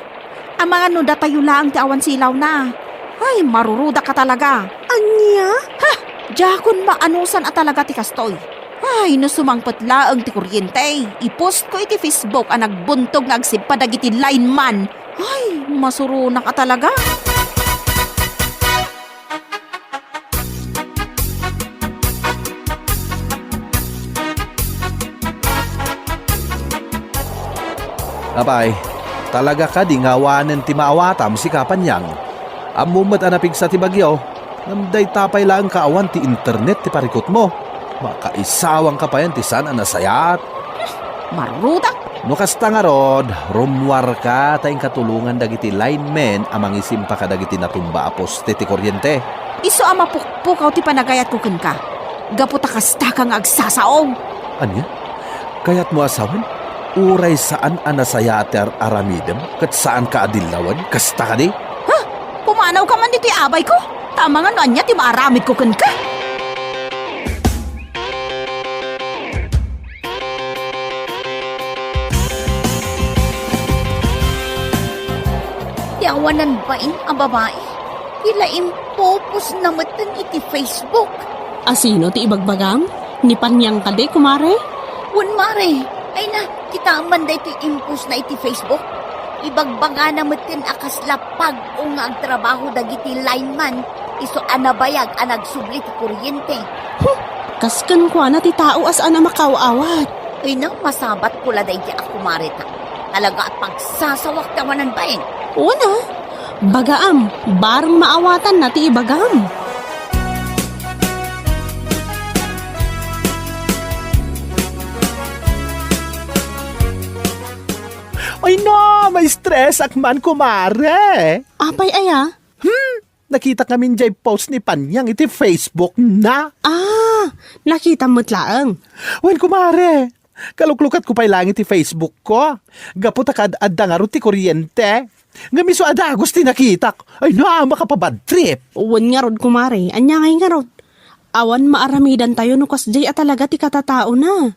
Amangan no datayo laeng ti awan silawna. Ay, marurudak a talaga. Ania? Ha! Diakon maanusan a talaga ti kastoy. Ay, no sumangpet laeng ti kuryente, i-post ko iti Facebook a nagbuntog nga agsippa dagiti lineman. Ay, masuronak a talaga. Apay, Talaga kadi nga awanen ti maawatam, sika Panyang? Ammom met a napigsa ti bagyo, ngem dayta pay laeng kaawan ti internet ti parikutmo. Makaisawangka payen ti saan a nasayaat. Marutak! No kasta ngarud, rummuarka ta inka tulongan dagiti linemen a mangisimpa kadagiti natumba a poste ti koriente. Isu a mapukpukaw ti panagayatko kenka, gapu ta kastaka nga agsasao. Ania? Kayatmo a sawen? Uray saan a nasayaat ti ar-aramidem ket saanka a dillawen? Kasta kadi? Ha? Pumanawka man ditoy abayko? Ta amangan no ania ti maaramidko kenka? Ti awanan bain a babai, ti la impupos na metten iti Facebook. A sino ti ibagbagam? Ni Panyang kadi, kumare? Wen, mare. Ay na, kitaem man daytoy impos na iti Facebook. Ibagbagana metten a kasla pag-o nga agtrabaho dagiti lineman, isu a nabayag a nagsubli ti kuryente. Huh! Kas kenkuana ti tao a saan a makaaw-awat. Ay na, masabatko la daydi a kumare ta. Talaga a pagsasawak ti awanan bain. Una, bagaam, bareng maawatanna ti ibagam. Ay na, ma-stress ak man, kumare. Apay aya? Hmm, nakitak ngamin jay post ni Panyang iti Facebook na. Ah, nakitam met laeng. Wen, kumare, kaluklukatko pay laeng iti Facebook ko. Gapu ta kaad-adda ngarud ti kuryente. Ngem isu a dagus ti nakitak. Ay na, makapabad trip. Wen ngarud, kumare, ania ngay ngarud? Awan maaramidantayo no kasdiay a talaga ti katataona.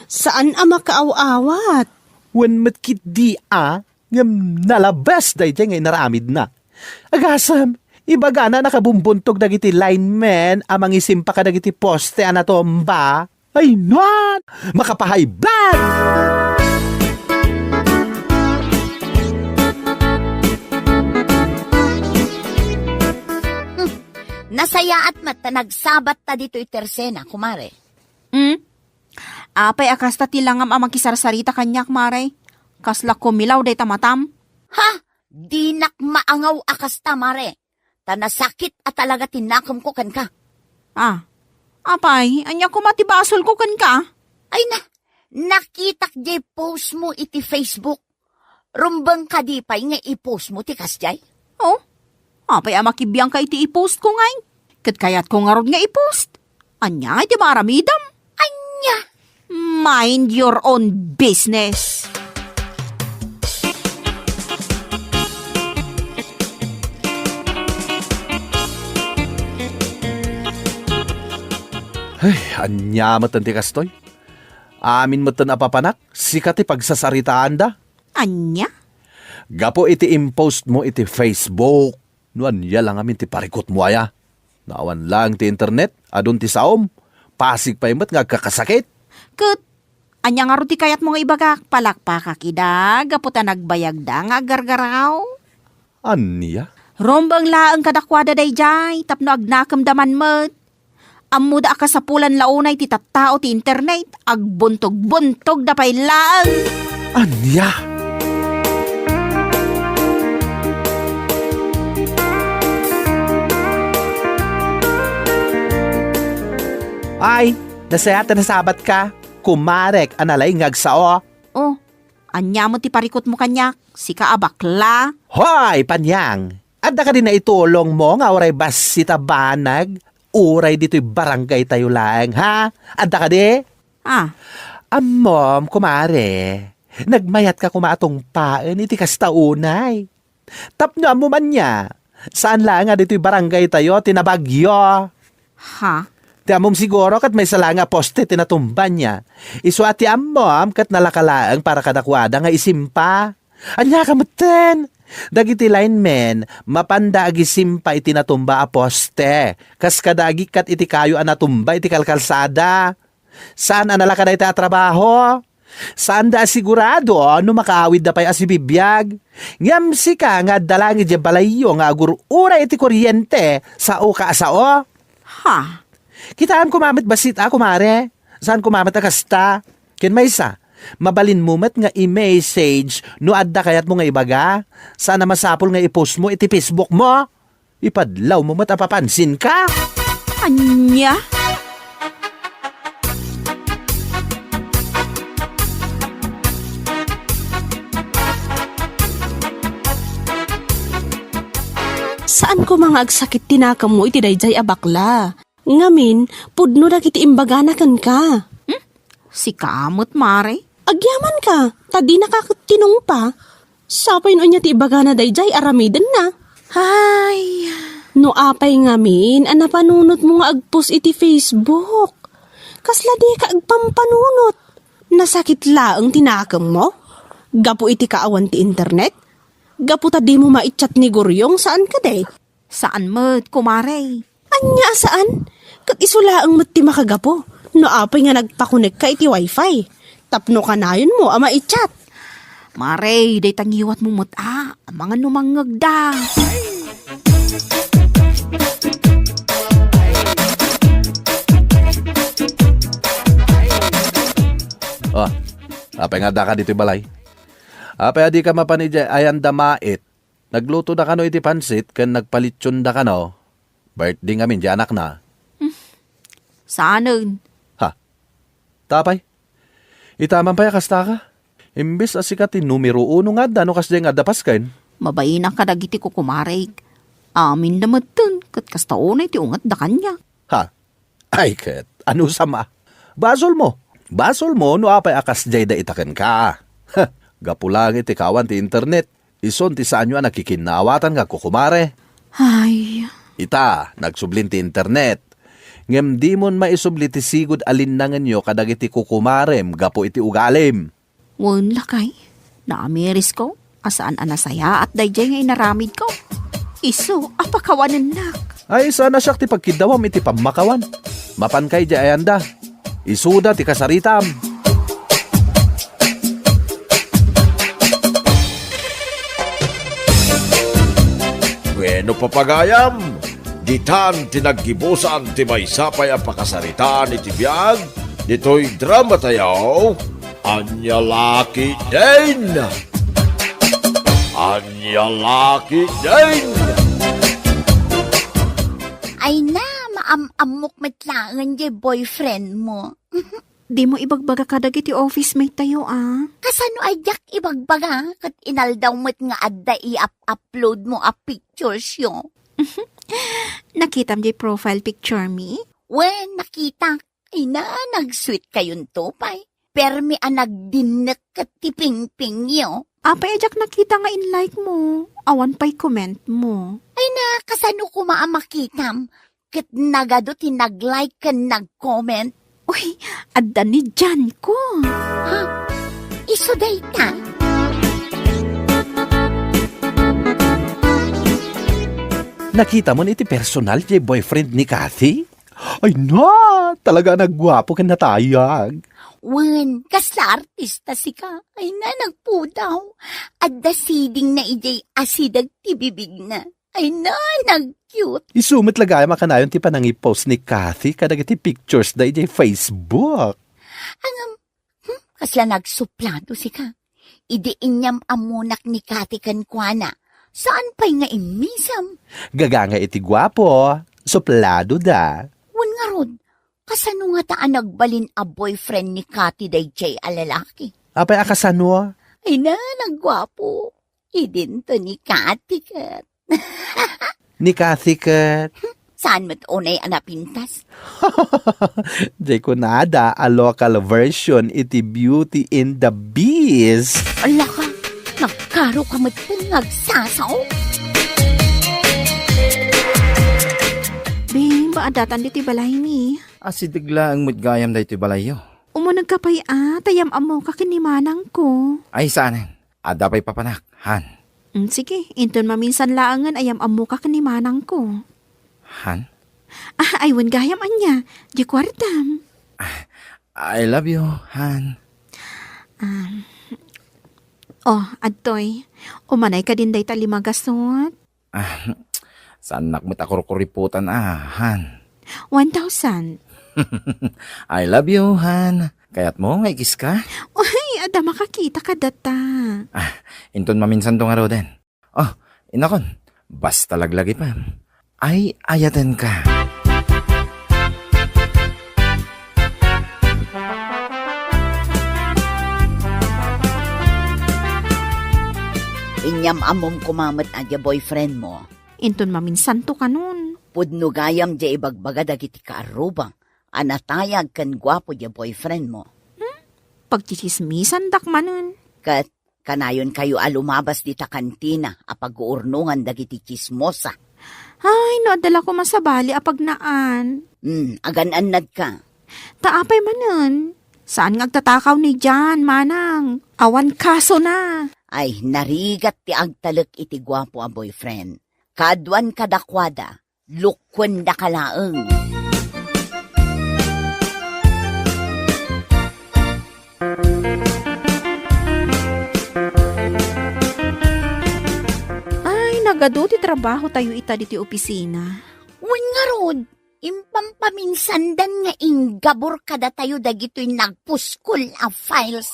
Saan a makaaw-awat. Wen met ketdi a, ngem nalabes daydiay nga inaramidna. Agasem, ibagana a nakabumbuntog dagiti linemen a mangisimpa kadagiti poste a natumba. Ay na! Makapahaybag! Hmm. Nasayaat met ta nagsabatta ditoy tersena, kumare. Hmm? Apay a kasta ti langam a makisarsarita kaniak, mare? Kasla kumilaw dayta matam? Ha? Dinak maangaw a kasta, mare. Ta nasakit a talaga ti nakemko kenka. Ah, apay, ania koma ti basolko kenka? Ay na, nakitak jay post mo iti Facebook. Rumbeng kadi pay nga i-post mo ti kasdiay? Oh, apay a makibiangka iti i-post ko ngay? Ket kayatko ngarud nga i-post. Ania ngay ti maaramidam? Ania? Mind your own business. Ay, ania met ti kastoy? Amin met ti napapanak, sika ti pagsasaritaanda. Ania? Gapu iti impost mo iti Facebook, no ania la ngamin ti parikut mo aya? No awan laeng ti internet, adun ti saom, pasig pay met nga agkakasakit. Ket ania ngarud ti kayatmo nga ibagak? Palakpakak ida gapu ta nagbayagda nga aggargaraw. Ania? Rumbeng laeng kadakuada daydiay tapno agnakemda man met. Ammoda a kasapulan la unay ti tattao ti internet, agbuntog-buntogda pay laeng. Ania? Ay, nasayaat a nasabatka, kumarek a nalaing nga agsao. Oh, ania met ti parikutmo kaniak? Sika a bakla? Hoy, Panyang! Adda kadi naitulongmo nga uray bassit a banag, uray ditoy barangaytayo laeng, ha? Adda kadi? Ah. Ammom, kumare, nagmayatka koma a tungpaen iti kasta unay. Tapno ammom ania, saan laeng a ditoy barangaytayo ti nabagyo. Ha? Ti ammom siguro ket maysa laeng a poste ti natumba nia. Isu a ti ammom ket nalaka laeng para kadakuada nga isimpa. Ania ka metten? Dagiti linemen, mapanda agisimpa iti natumba a poste, kas kada agikkat iti kayo a natumba iti kalkalsada. Saan a nalaka dayta a trabaho? Saanda a sigurado no makaawidda pay a sibibiag. Ngem sika nga adda laeng idiay balayyo nga agur-uray iti koriente, sao ka a sao? Ha? Kitaem koma met bassit a, kumare. Saan koma met a kasta? Ken maysa, Mabalinmo met nga i-message no adda kayatmo nga ibaga. Saan a masapul nga i-post mo iti Facebook mo. Ipadlawmo met a papansinka. Ania? Saan koma nga agsakit ti nakemmo iti daydiay a bakla. Ngamin, pudno dagiti imbagana kenka. Hmm? Sika met, Mare? Agyamanka, ta dinaka ket tinungpa. Sapay no ania ti ibagana daydiay, aramidenna. Ay. No apay ngamin a napanunotmo nga agpost iti Facebook? Kasla dika agpampanunot. Nasakit laeng ti nakemmo? Gapu iti kaawan ti internet? Gapu ta dimo maichat ni Guryong, saan kadi? Saan met, kumare. Ania a saan? Ket isu laeng met ti makagapu no apay nga nagpakonekka iti wifi. Tapno kanayonmo a maichat. Mare, dayta ngiwatmo met a, amangan no mangngegda. Oh, apay nga addaka ditoy balay? Apay a dika mapan idiay ayan da mait? Naglutoda kano iti pansit ken nagpalitsionda kano. Birthday ngamin di anakna. Hmm. Saanen? Ha? Tapay? Ita man pay a kasta ka? Imbes a sika ti numero uno nga adda no kasdiay nga adda pasken. Mabainaka dagiti kukumarek. Aminda metten ket kasta unay ti ungetda kaniak. Ha? Ay ket, anusam a? Basolmo. Basolmo no apay a kasdiay da ita kenka. Gapu laeng iti kaawan ti internet, isun ti saanyo a nakikinnaawatan nga kukumare. Ay. Ita, nagsublin ti internet. Ngem dimon maisubli ti sigud a linnangenyo kadagiti kukumarem gapu iti ugalim. Wen, lakay, naamirisko a saan a nasayaat daydiay nga inaramidko. Isu a pakawanennak. Ay, saan a siak ti pagkiddawam iti pammakawan. Mapanka idiay ayanda. Isuda ti kasaritam. Bueno, papagayam, ditan ti naggibusan ti maysa pay a pakasaritaan iti biag ditoy drama tayo. Ania la ketdin? Ania la ketdin? Ay na, maam-ammok met laeng diay boyfriend mo. Dimo ibagbaga kadagiti office mate tayo, a? Kasano a diak ibagbaga ket inaldaw met nga adda i-up-upload mo a pictures yo? Nakitam diay profile picture mi? Wen, nakitak. Ay na, nag-sweet kayonto pay. Permi a nagdinnek ket ti pingpingyo. Apay a diak nakita nga in-like mo? Awan pay comment mo. Ay na, kasano koma a makitam? Ket nagadu ti nag-like ken nag-comment. Uy, adda ni Jan ko. Ha? Isu dayta? Nakitamon iti personal ti boyfriend ni Kathy? Ay na, talaga a nagguapo ken natayag. Wen, kasla artista sika. Ay na, nagpudaw. Adda siding na idiay asideg ti bibigna. Ay na, nag-cute. Isu met la gayam a kanayon ti panangipost ni Kathy kadagiti pictures da idiay Facebook. Ngem, hmm, kasla nagsuplado sika. Idi inyam-ammonak ni Kathy kenkuana, saan pay nga immisem? Gaga nga iti guapo, suplado da. Wen ngarud, kasano ngata a nagbalin a boyfriend ni Kathy daydiay a lalaki? Apay a kasano? Ay na, nagguapo. Idinto ni Kathy ket. Ni Kathy ket. Saan met unay a napintas? Diay kunada a local version iti Beauty and the Beast. Ala ka, nagkaro ka met ken nga agsasaok. Babe, addatan ditoy balaymi. Asideg laeng met gayam daytoy balayyo. Umunegka pay a, ta yam-ammoka ken ni manangko. Ay, saanen. Adda pay papanak, han. Mm, sige, inton maminsan laengen a yam-ammoka ken ni manangko. Han? Ah, ay, wen gayam ania, di kuartam. Ah, I love you, han. Um, oh, adtoy. Umanay kadin dayta lima gasut? Ah, saannak met a kurkuripotan, ah, han. One thousand. I love you, han. Kayatmo nga ikiska? Uy, adda makakita kadata. Ah, inton maminsanto ngaruden. Oh, inakon, basta laglagipem. Ay, ayatenka. Inyam-ammom koma met a dia boyfriend mo. Inton maminsanto kanon. Pudno gayam dia ibagbaga dagiti kaarrubang a natayag ken guapo dia boyfriend mo. Hmm? Pagtsitsismisandak manen. Ket kanayonkayo a lumabas dita kantina a pag-uurnongan dagiti tsismosa. Ay, no adda la koma sabali a pagnaan. Hmm, agan-annadka. Ta apay manen? Saan nga agtatakaw ni Jan, manang? Awan kasona. Ay, narigat ti agtalek iti guapo a boyfriend. Kaaduan kadakuada, lukkuendaka laeng. Ay, nagadu ti trabahotayo ita ditoy opisina. Wen ngarud, impampaminsandan nga inggabor kadatayo dagitoy nagpuskol a files.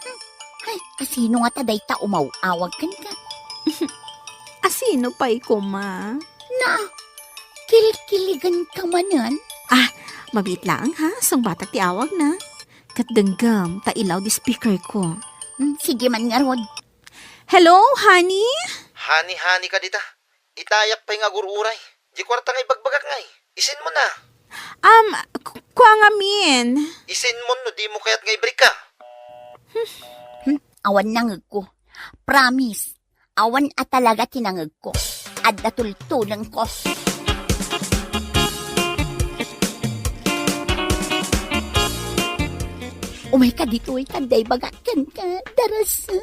Hmm. Ay, asino ngata dayta umaw-awag kenka? Asino pay koma? Na, kilkiligenka manen? Ah, mabiit laeng ha, sungbatak ti awagna. Ket denggem, ta i-loudspeaker ko. Hmm, sige man ngarud. Hello, honey? Honey, honey ka dita. Itayak pay nga agur-uray. Di kuarta nga ibagbagak ngay. Isin mo na. Um, ku-, kua ngamin. Isin mo no di mo kayat nga ibrik ka. Hmm, awan nangegko. Promise. Awan a talaga ti nangegko. Adda tultulengko. Umayka ditoy, ta adda ibagak kenka, darasem.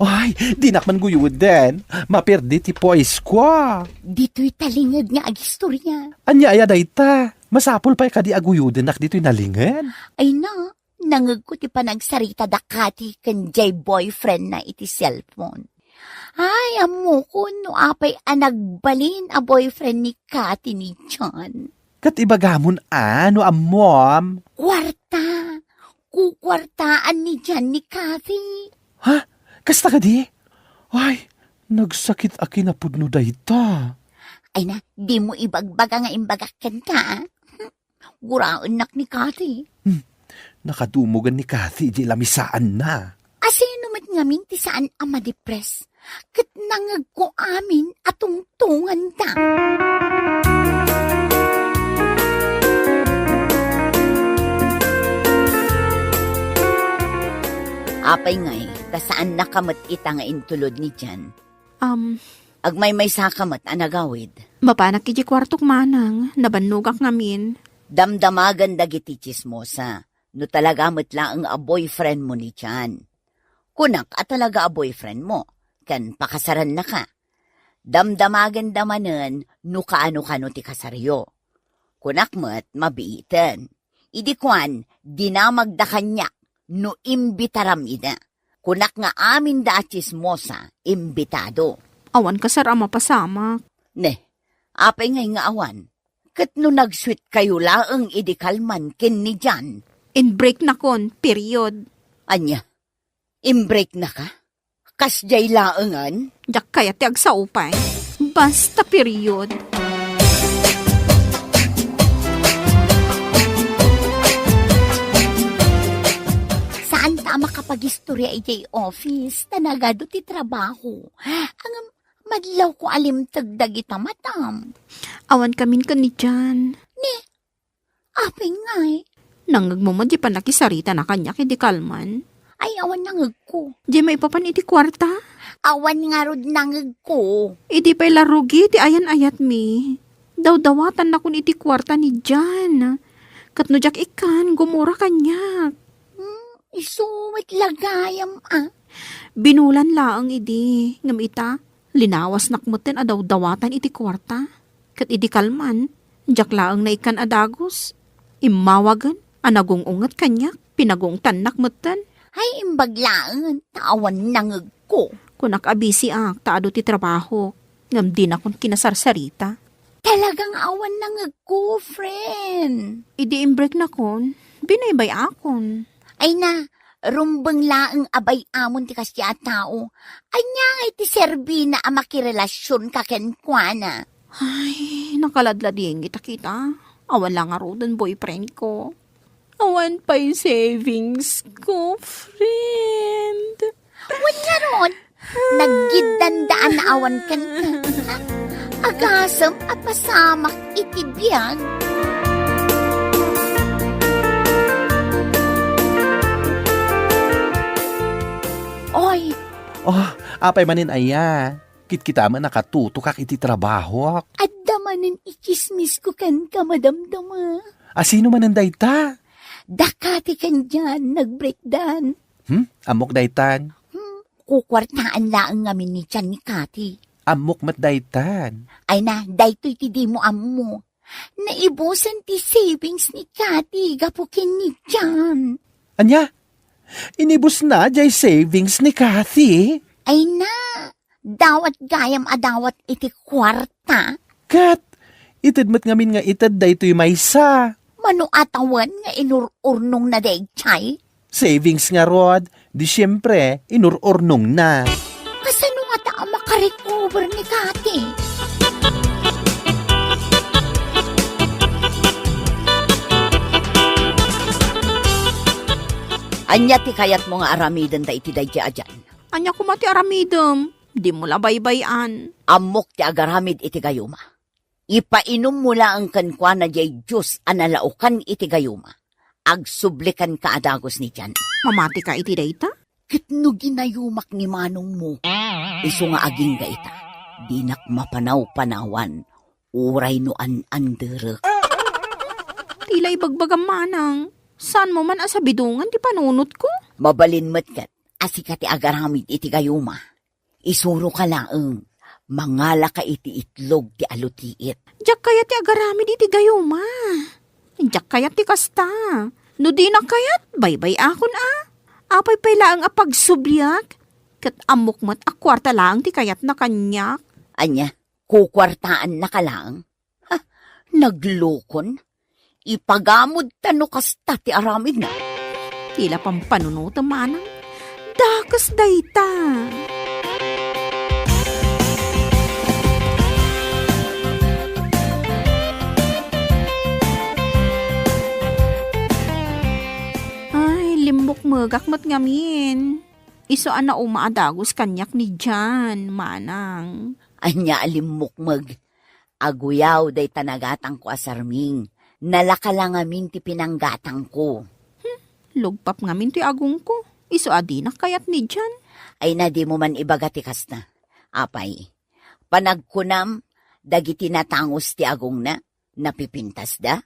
Ay, dinak man guyuden. Maperdi ti poise ko. Ditoy talinged nga agistorya. Ania aya dayta? Masapul pay kadi a guyudennak ditoy nalinged? Ay na, nangegko ti panagsarita da Cathy ken jay boyfriend na iti cellphone. Ay, ammokon no apay a nagbalin a boyfriend ni Cathy ni John. Ket ibagamon a no ammom? Kuarta. Kukuartaan ni John ni Cathy. Ha? Kasta kadi? Ay, nagsakit a kinapudno dayta. Ay na, di mo ibagbaga nga imbagak kenka, ah. Guraennak ni Cathy. Hmm. Nakadumogan ni Cathy idiay lamisaanna. Asino met ngamin ti saan a madepres? Ket nangegko amin a tungtunganda. Apay ngay, ta saannaka met ita nga intulod ni Jan? Um, Agmaymaysaka met a nagawid. Mapanak iti kuartok manang, nabannogak ngamin. Damdamagan dagiti tsismosa, no talaga met laeng a boyfriend mo ni Jan. Kunak a talaga a boyfriend mo, ken pakasarannaka. Damdamagenda manen no kaano-kano ti kasaryo. Kunak met mabiiten. Idi kuan, dinamagda kaniak no imbitaram ida. Kunak nga aminda a tsismosa, imbitado. Awan kasar a mapasamak. Ne, apay ngay nga awan? Ket no nagsuitkayo laeng idi kalman ken ni Jan? Inbreaknakon, period. Ania? Inbreaknaka? Kasdiay laengen? Diak kayat ti agsao pay. Basta, period. Saanta a makapagistorya idiay office, ta nagadu ti trabaho. Ngem madlawko a limteg dagita matam. Awan kamin ken ni Jan. Ne, Apay ngay? Nangegmo met di pannakisarita na kaniak idi kalman? Ay, awan nangegko. Di maipapan iti kuarta? Awan ngarud nangegko. Idi pay la rugi ti ayan-ayatmi. Dawdawatannakon iti kuarta ni Jan. Ket no diak ikkan, gumura kaniak. Hmm, isu met la gayam, ah. Binulan laeng idi, ngem ita, linawasnak metten a dawdawatan iti kuarta. Ket idi kalman, diak laeng naikkan a dagus. Immawagen a nagung-unget kaniak, pinagungtannak metten. Ay, imbag laeng, ta awan nangegko. Kunak a bisiak, ta adu ti trabahok, ngem dinakon kinasarsarita. Talagang awan nangegko, friend. Idi imbreaknakon, Binaybay-akon. Ay na, rumbeng laeng a bay-amon ti kasdiay a tao. Ania ngay ti serbina a makirelasionka kenkuana? Ay, nakaladladingit a kita. Awan la ngaruden boyfriend ko. Awan pay savings ko, friend. Wen ngarud, naggiddandaan a awan kenka. Agasem a pasamak iti biag. Oy! Oh, apay manen aya? Kitkita met a nakatutokak iti trabahok. Adda manen itsismisko kenka, madamdama. A, sino manen dayta? Daka ti ken Jan, nag-breakdan. Hmm? Ammok daytan? Hmm, kukuartaan laeng ngamin ni Jan ni Kati. Ammok met daytan. Ay na, daytoy ti dimo ammo. Naibusen ti savings ni Kati gapu ken ni Jan. Ania? Inibusna jay savings ni Kati? Ay na, dawat gayam a dawat iti kuarta. Ket, ited met ngamin nga ited daytoy maysa. Mano a tawen nga inur-urnongna dayjay? Savings ngarud, di siempre, inur-urnongna. Kasano ngata a makarecover ni Kati? Ania ti kayatmo nga aramiden ta iti dayjay a Jan? Ania koma ti aramidem? Dimo la baybay-an. Ammok ti agaramid iti gayuma. Ipainommo laeng kenkuana jay juice a nalaokan iti gayuma. Agsubli kenka a dagus ni Jan. Mamatika iti dayta? Ket no ginayumak ni manongmo, isu nga agingga ita, dinak mapanawpanawan, uray no an-anderek. Ti la ibagbagam, manang. Saanmo man a sabidongan ti panunotko? Mabalin met ket a sika ti agaramid iti gayuma. Isuroka laeng, mangalaka iti itlog ti alutiit. Diak kayat ti agaramid iti gayuma. Diak kayat ti kasta. No dinak kayat, baybay-akon a. Apay pay laeng a pagsubliak? Ket ammok met a kuarta laeng ti kayatna kaniak. Ania, kukuartaannaka laeng? Ha, naglukon? Ipagamod ta no kasta ti aramidna. Ti la pampanunotem, manang. Dakes dayta. Ay, limmukmegak met ngamin. Isu a nauma a dagus kaniak ni Jan, manang. Ania a limmukmeg? Aguyaw dayta nagatangko a sarming. Nalaka la ngamin ti pinanggatangko. Hmm, lugpap ngamin ti agongko. Isu a dinak kayat ni Jan. Ay na, dimo man ibaga ti kasta. Apay, panagkunam, dagiti natangus ti agongna, napipintasda?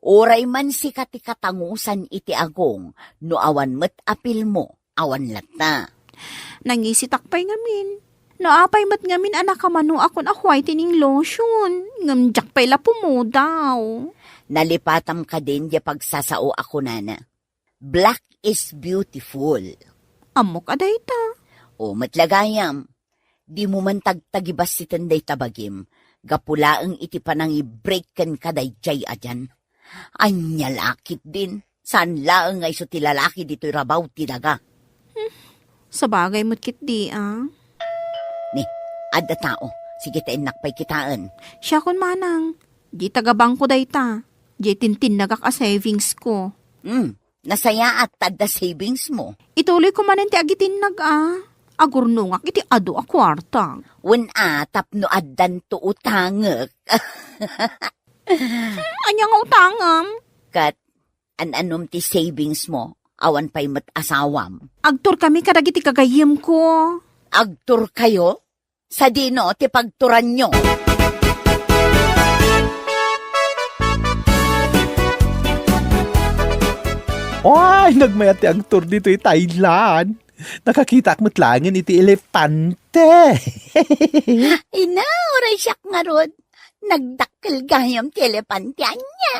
Uray man sika ti katangusan iti agong, no awan met a pilmo, awan latta. Nangisitak pay ngamin. No apay met ngamin a nakamanoakon a whitening lotion, ngem diak pay la pumudaw. Nalipatam kadin diay pagsasao a kunana, "Black is beautiful." Ammok a dayta. O, met la gayam, dimo man tagtagibassiten dayta bagim, gapu laeng iti panangibreak kenka dayjay a Jan. Ania la ketdin, saan laeng nga isu ti lalaki ditoy rabaw ti daga. Hmm, sabagay met ketdi, a. Ni, adda tao. Sige ta innak pay kitaen. Siakon, manang. Di taga-bangko dayta. Di tintinnagak a savings ko. Hmm, nasayaat ta adda savings mo. Ituloy ko manen ti agitinnag, a. Agurnongak iti adu a kuarta. Wen a, tapno addanto utangek. Hmm, ania nga utangem? Ket an-anom ti savings mo, awan pay met asawam. Agturkami kadagiti gagayyemko. Agturkayo? Sadino ti pagturanyo? Ay, nagmayat ti agtur ditoy Thailand. Nakakitak met laengen iti elepante. Ina, uray siak ngarud. Nagdakkel gayam ti elepante ania.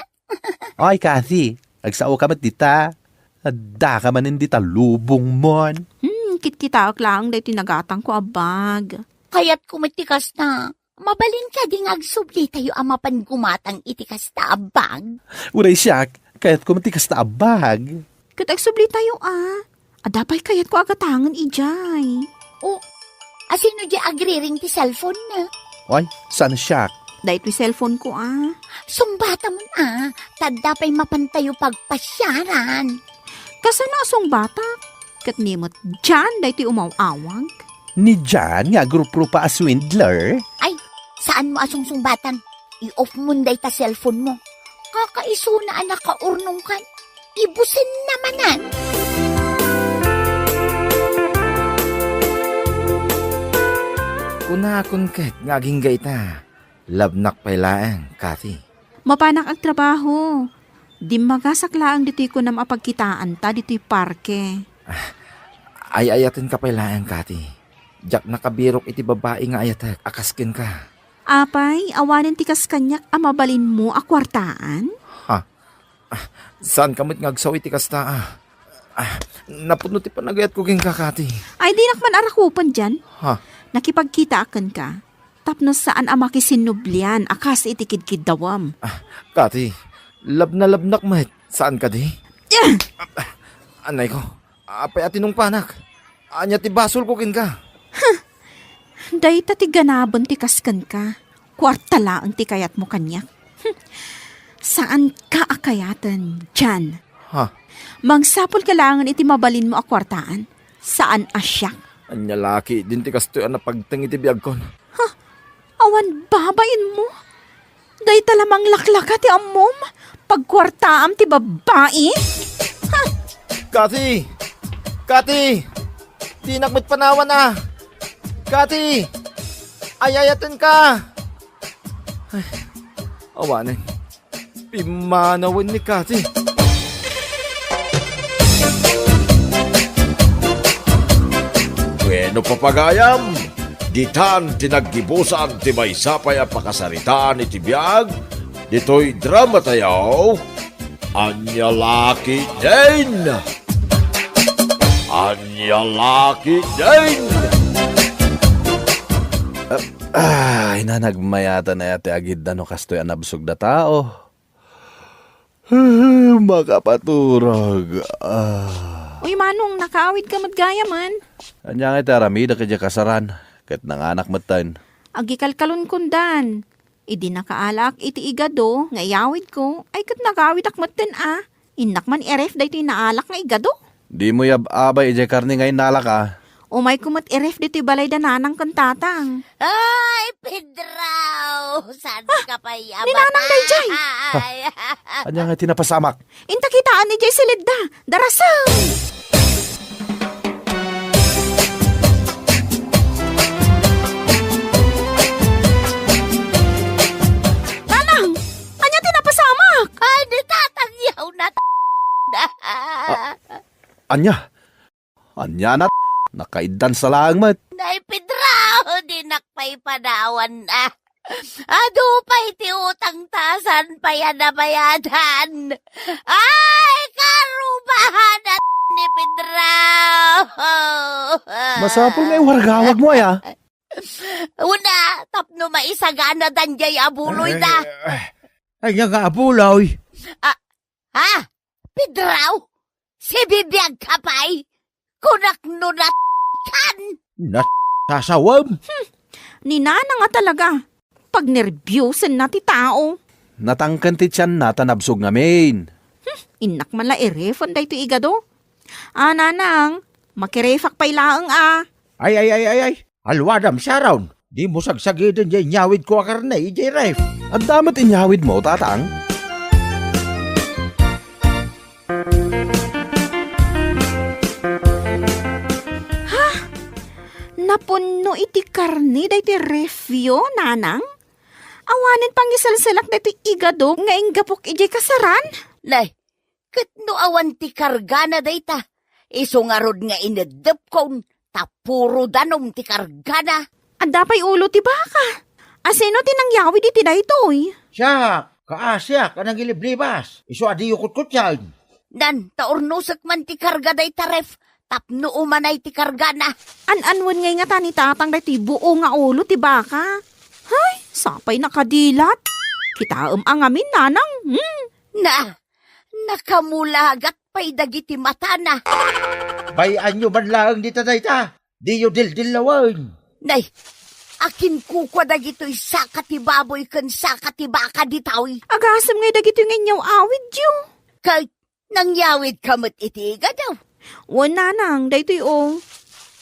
Ay, Kathy, agsaoka met dita. Addaka manen dita lubongmon. Hmm, kitkitaek laeng daytoy nagatangko a bag. Kayatko met ti kasta. Mabalin kadi nga agsublitayo a mapan gumatang iti kasta a bag? Uray siak, Kayatko met ti kasta a bag. Ket agsublitayo, a. Adda pay kayatko a gatangen idiay. O, asino di agriring ti cellphone na? Oy, saan a siak? Daytoy cellphone ko, a. Sungbatamon, a. Ta adda pay mapantayo pagpasiaran. Kasano a sungbatak? Ket ni met John daytoy umaw-awag? Ni John nga agruprupa a swindler? Ay, saan mo a sungsungbatan? I-off mon dayta cellphone mo. Kakaisuna a nakaurnongkan. Ibusen na manen. Kunakon ket nga agingga ita. Labnak pay laeng, Kati. Mapanak agtrabaho. Dimmagasak laeng ditoy kunam a pagkitaanta ditoy parke. Ay-ayatenka pay laeng, Kati. Diak nakabirok iti babai nga ayatek a kas kenka. Apay, awanen ti kas kaniak a mabalinmo a kuartaan? Ha? Ah, saanka met nga agsaw iti kasta, a? Ah, napudno ti panagayatko kenka, Kati. Ay, dinak man arakupen dian. Ha? Nakipagkitaak kenka. Tapno saan a makisinnublian a kas iti kidkiddawem. Ah, Kati, labnalabnak met, saan kadi? Ah! Ah, anay ko, apay a tinungpanak? Ania ti basolko kenka? Huh! Dayta ti ganaben ti kas kenka. Kuarta laeng ti kayatmo kaniak. Hmm. Saanka a kayaten, Jan. Ha? Mangsapulka laengen iti mabalinmo a kuartaan. Saan a siak. Ania la ketdin ti kastoy a napagteng iti biagkon? Huh? Awan babainmo? Dayta la manglaklaka ti ammom? Pagkuartaam ti babbai? Ha? Kati! Kati! Dinak met panawan, a! Kati! Ay-ayatenka! Ay, awanen. Pimmanawen ni Kati. Bueno, papagayam, ditan ti naggibusan ti maysa pay a pakasaritaan iti biag ditoy drama tayo, Ania la ketdin? Ania la ketdin? Ah, ay, nanagmayatan aya ti agidda no kastoy a nabsog da tao. Makapaturog. Ah. Uy, Manong, nakaawidka met gayamen. Ania ngay ti aramidek idiay kasaran? Ket nanganak metten. Agikalkalonkondan. Idi nakaalaak iti igado nga iyawidko, ay ket nagawidak metten a. Innak man iref daytoy naalak nga igado. Dimo yab-abay idiay karne nga innalak a. Umayko met iref ditoy balay da nanang ken tatang. Ay, Pedro! Saan ka pay ni nanang daydiay? Ay. Ania nga ti napasamak? Inta kitaan idiay silidda. Darasem! Nanang! Ania ti napasamak? Ay, ni tatang yaw na t-, Ah, ania? Ania na t-, nakaiddan sa laeng met. Nay, Pedro, dinak pay panawan na. Adu pay ti utang ta saan pay a nabayadan. Ay, karubahan na t-, ni Pedro. Masapul nga iwargawag mo, aya? Una, tapno maisagana dandiay a buloy da. Ay, ay, ay, nga abuloy. Ah, ha? Pedro? Sibibiag ka pay? Kunak no nat-, kan? Nat-, sasawem? Hmm, ni nanang a talaga. Pagnerbiosen na ti tao. Natangken ti tianna ta nabsog ngamin. Hmm, innak man la irefen daytoy igado. Ah, nanang, makirefak pay laeng a. Ay, ay, ay, ay, ay. Alwadam, Sharon. Dimo sagsagiden diay inyawidko a karne idiay ref. Adda met inyawidmo, tatang? Ha? Napunno iti karne daytoy refyo, nanang? Awanen pangiselselak daytoy igado nga inggapok idiay kasaran? Nay, ket no awan ti kargana dayta, isu ngarud nga ineddepkon, ta puro danum ti kargana. Adda pay ulo ti baka. Asino ti nangyawid iti daytoy? Siak, kaasiak a nangiliblibas. Isu a diyo kutkutsien. Nan, ta urnosek man ti karga dayta ref, tapno umanay ti kargana. An-anwen ngay ngata ni tatang daytoy buo nga ulo ti baka? Hay, sapay nakadilat. Kitaem a ngamin, nanang. Hmm. Na, Nakamulagat pay dagiti matana. Bay-anyo man laeng dita dayta. Diyo dildillawen. Nay, akin kukua dagitoy saka ti baboy ken saka ti baka ditoy. Agasem ngay dagitoy nga inyawawidyo. Ket nangyawidka met iti igadaw? Wen, nanang, daytoy o.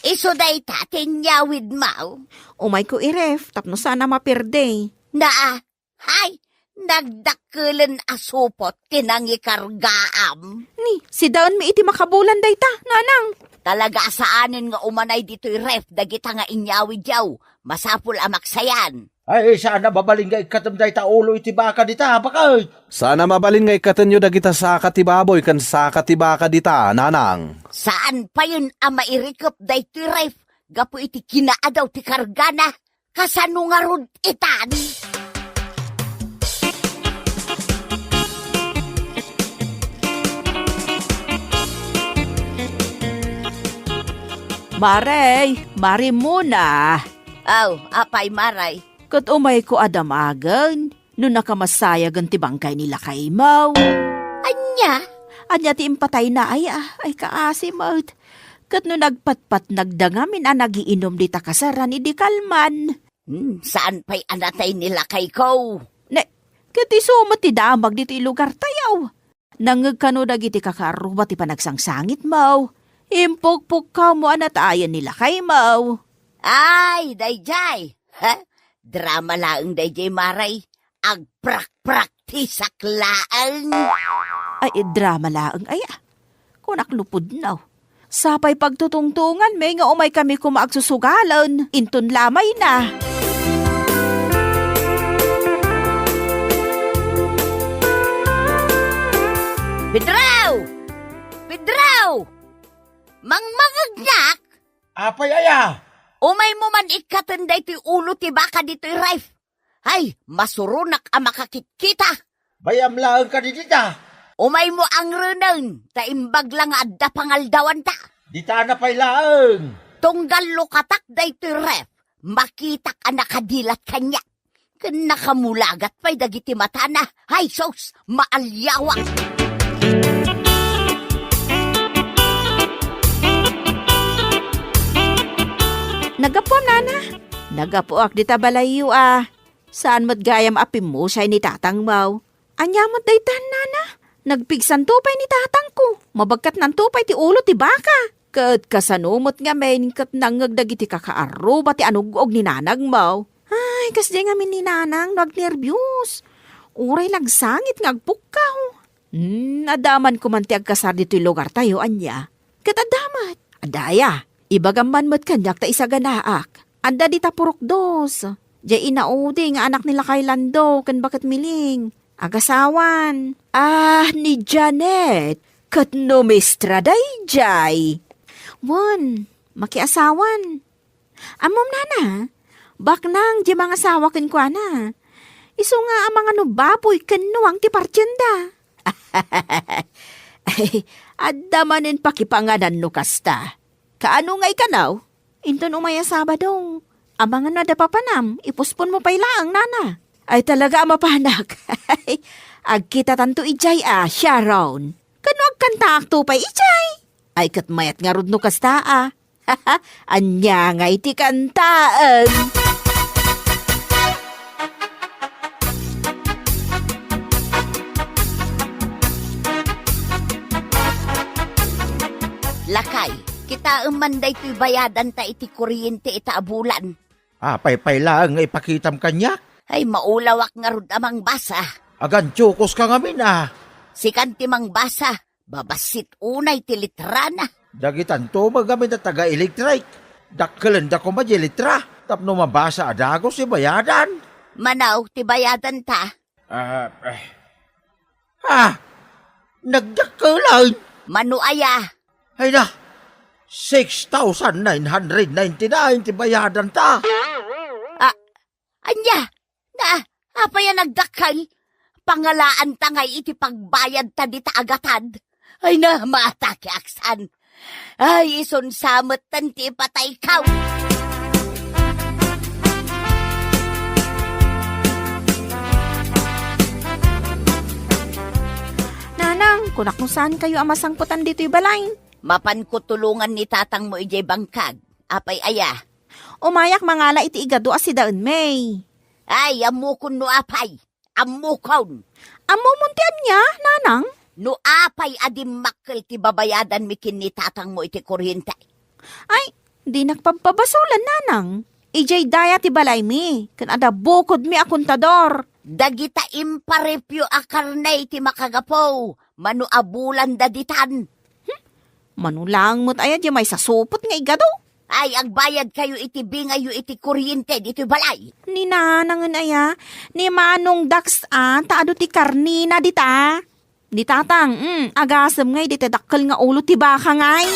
Isu dayta ti inyawidmo? Umayko i-ref tapno saan a maperde. Naa, hay, nagdakkelen a supot ti nangikargaam. Ni, sidaenmi iti makabulan dayta, nanang. Talaga a saanen nga umanay ditoy ref dagita nga inyawidyo. Masapul a maksayan. Ay, saan a mabalin nga ikkatem dayta ulo iti baka dita, baket? Saan a mabalin nga ikkatenyo dagita saka ti baboy ken saka ti baka dita, nanang. Saan payen a mairikep daytoy ref gapu iti kinaadaw ti kargana. Kasano ngarud itan? Marey, Mari Mona. Aw, apay, Maray? Ket umayko a damagen no nakamasayagen ti bangkay ni lakaymo. Ania? Ania ti impatayna, ay, ah, ay, kaasi met. Ket no nagpatpatnagda ngamin a nagiinom dita kasaran idi kalman. Hmm, saan pay a natay ni lakayko? Ne, ket isu met ti damag ditoy lugartayo. Nangngeg kano dagiti kakaarruba ti panagsangsangitmo. Impukpukkawmo a natayen ni lakaymo. Ay, daydiay! Ha? Drama laeng daydiay, Maray. Agprakpraktisak laeng. Ay, drama laeng aya. Kunak lupudno. Sapay pagtutungtunganmi nga umaykami koma agsusugalen inton lamayna. Pedro! Pedro! Mangmangegnak? Apay aya? Umaymo man ikkaten daytoy ulo ti baka ditoy ref. Ay, masuronak a makakitkita. Bay-am laeng kadi dita. Umaymo angrenen, ta imbag la nga adda pangaldawanta. Dita na pay laeng. Tunggal lukatak daytoy ref, makitak a nakadilat kaniak. Ken nakamulagat pay dagiti matana. Ay, sus, maaliawak. Naggapuam, nana? Naggapuak dita balayyo a. Saan met gayam a pimmusay ni tatangmo? Ania met daytan, nana? Nagpigsanto pay ni tatangko. Mabagkatnanto pay ti ulo ti baka. Ket kasano met ngamin ket nangngeg dagiti kakaarruba ti anug-og ni nanangmo? Ay, kasdiay ngamin ni nanang no agnerbios. Uray lagsangit nga agpukkaw. Hmm, adda man koman ti agkasar ditoy lugartayo, ania? Ket adda met. Adda aya, ibagam man met kaniak ta isaganaak. Adda dita purok dos. Diay inaudi nga anak ni lakay Lando ken baket Miling. Agasawan. Ah, ni Janet. Ket numistra daydiay. Wen, makiasawan. Ammom, nana, baknang diay mangasawa kenkuana. Isu nga amangan no baboy ken nuang ti partienda. Ay, adda manen pakipanganan no kasta. Kaano ngay kano? Inton umay a Sabado, amangan no adda papanam, ipusponmo pay laeng, nana. Ay, talaga a mapanak. Agkitatanto idiay a, Sharon. Kano agkantaakto pay idiay? Ay, ket mayat ngarud no kasta a. Ania ngay ti kantaen? Lakay, kitaem man daytoy bayadanta iti kuryente ita a bulan. Apay pay laeng nga ipakitam kaniak? Ay, maulawak ngarud a mangbasa. Agantiokos ka ngamin a. Sikan ti mangbasa. Babassit unay ti litrana. Dagitanto met ngamin a taga-elektrik. Dakkelenda koma diay litra tapno mabasa a dagus ti bayadan. Mano ti bayadanta? Ah, eh. Ah! Nagdakkelan! Mano aya? Ay na! Six thousand nine hundred ninety-nine ti bayadanta. Ah, ania? Na, apay a nagdakkel? Pangalaanta ngay iti pagbayadta dita a gatad. Ay na, maatake aksan. Ay, isun sa metten ti ipatayko. Nana, Nang, kunak no saan kayo a masangputan ditoy balay. Mapanko tulongan ni tatangmo idiay bangkag. Apay aya? Umayak mangala iti igado a si Daen May. Ay, ammokon no apay. Ammokon. Ammomon ti ania, nanang? No apay a dimmakkel ti babayadanmi ken ni tatangmo iti kuryente. Ay, dinak pagpabasolan, nanang. Idiay daya ti balaymi, ken adda bukodmi a kontador. Dagita imparipyo a karne ti makagapu, mano a bulanda ditan. Hmm? Mano laeng met aya di maisasupot nga igado? Ay, agbayad kayo iti bingayyo iti kuryente ditoy balay. Ni nanangen aya, ni Manong Dax a, ta adu ti karnina dita. Ni tatang, mm, agasem ngay dita dakkel nga ulo ti baka ngay.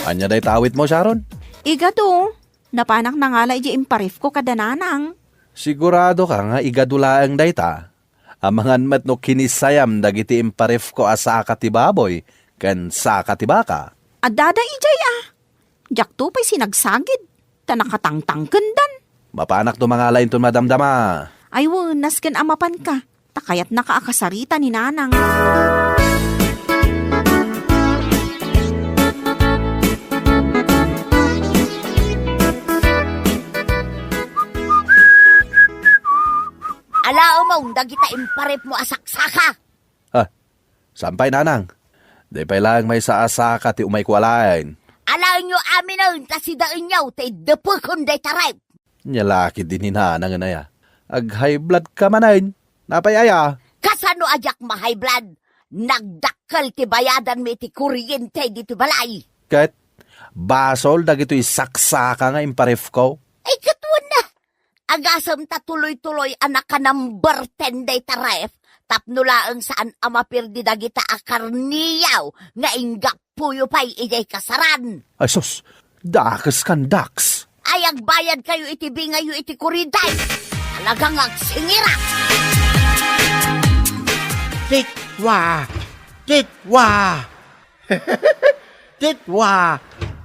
Ania dayta awitmo, Sharon? Igado, napanak nangala iti imparifko kada nanang. Sigurado ka nga igado laeng dayta? Amangan met no kinisayam dagiti imparifko a saka ti baboy ken saka ti baka. Addada idiay a. Diakto pay sinagsagid, ta nakatangtangkendan. Mapanak no mangala inton madamdama. Ay wen, nasken a mapanka, ta kayatnaka a kasarita ni nanang. Alaemon dagita imparipmo a saksaka. Ah, saan pay, nanang? Di pay laeng maysa a saka ti umayko alaen. Alaenyo aminen ta si Daenyo ti iddepekon dayta ref. Nia la ketdi ni nanangen aya. Ag-high blood ka manen. Napay aya? Kasano a diak ma-high blood? Nagdakkel ti bayadanmi iti kuryente ditoy balay. Ket basol dagitoy saksaka nga imparifko? Ay, ket wen a. Agasem ta tuloy-tuloy a naka-number ten dayta ref tapno laeng saan a maperdi dagita a karniyo nga inggapuyo pay idiay kasaran. Ay sus, dakes kan, Dax. Ay, agbayad kayo iti bingayyo iti kuryente. Talaga nga agsingira. Titwa! Titwa! Titwa!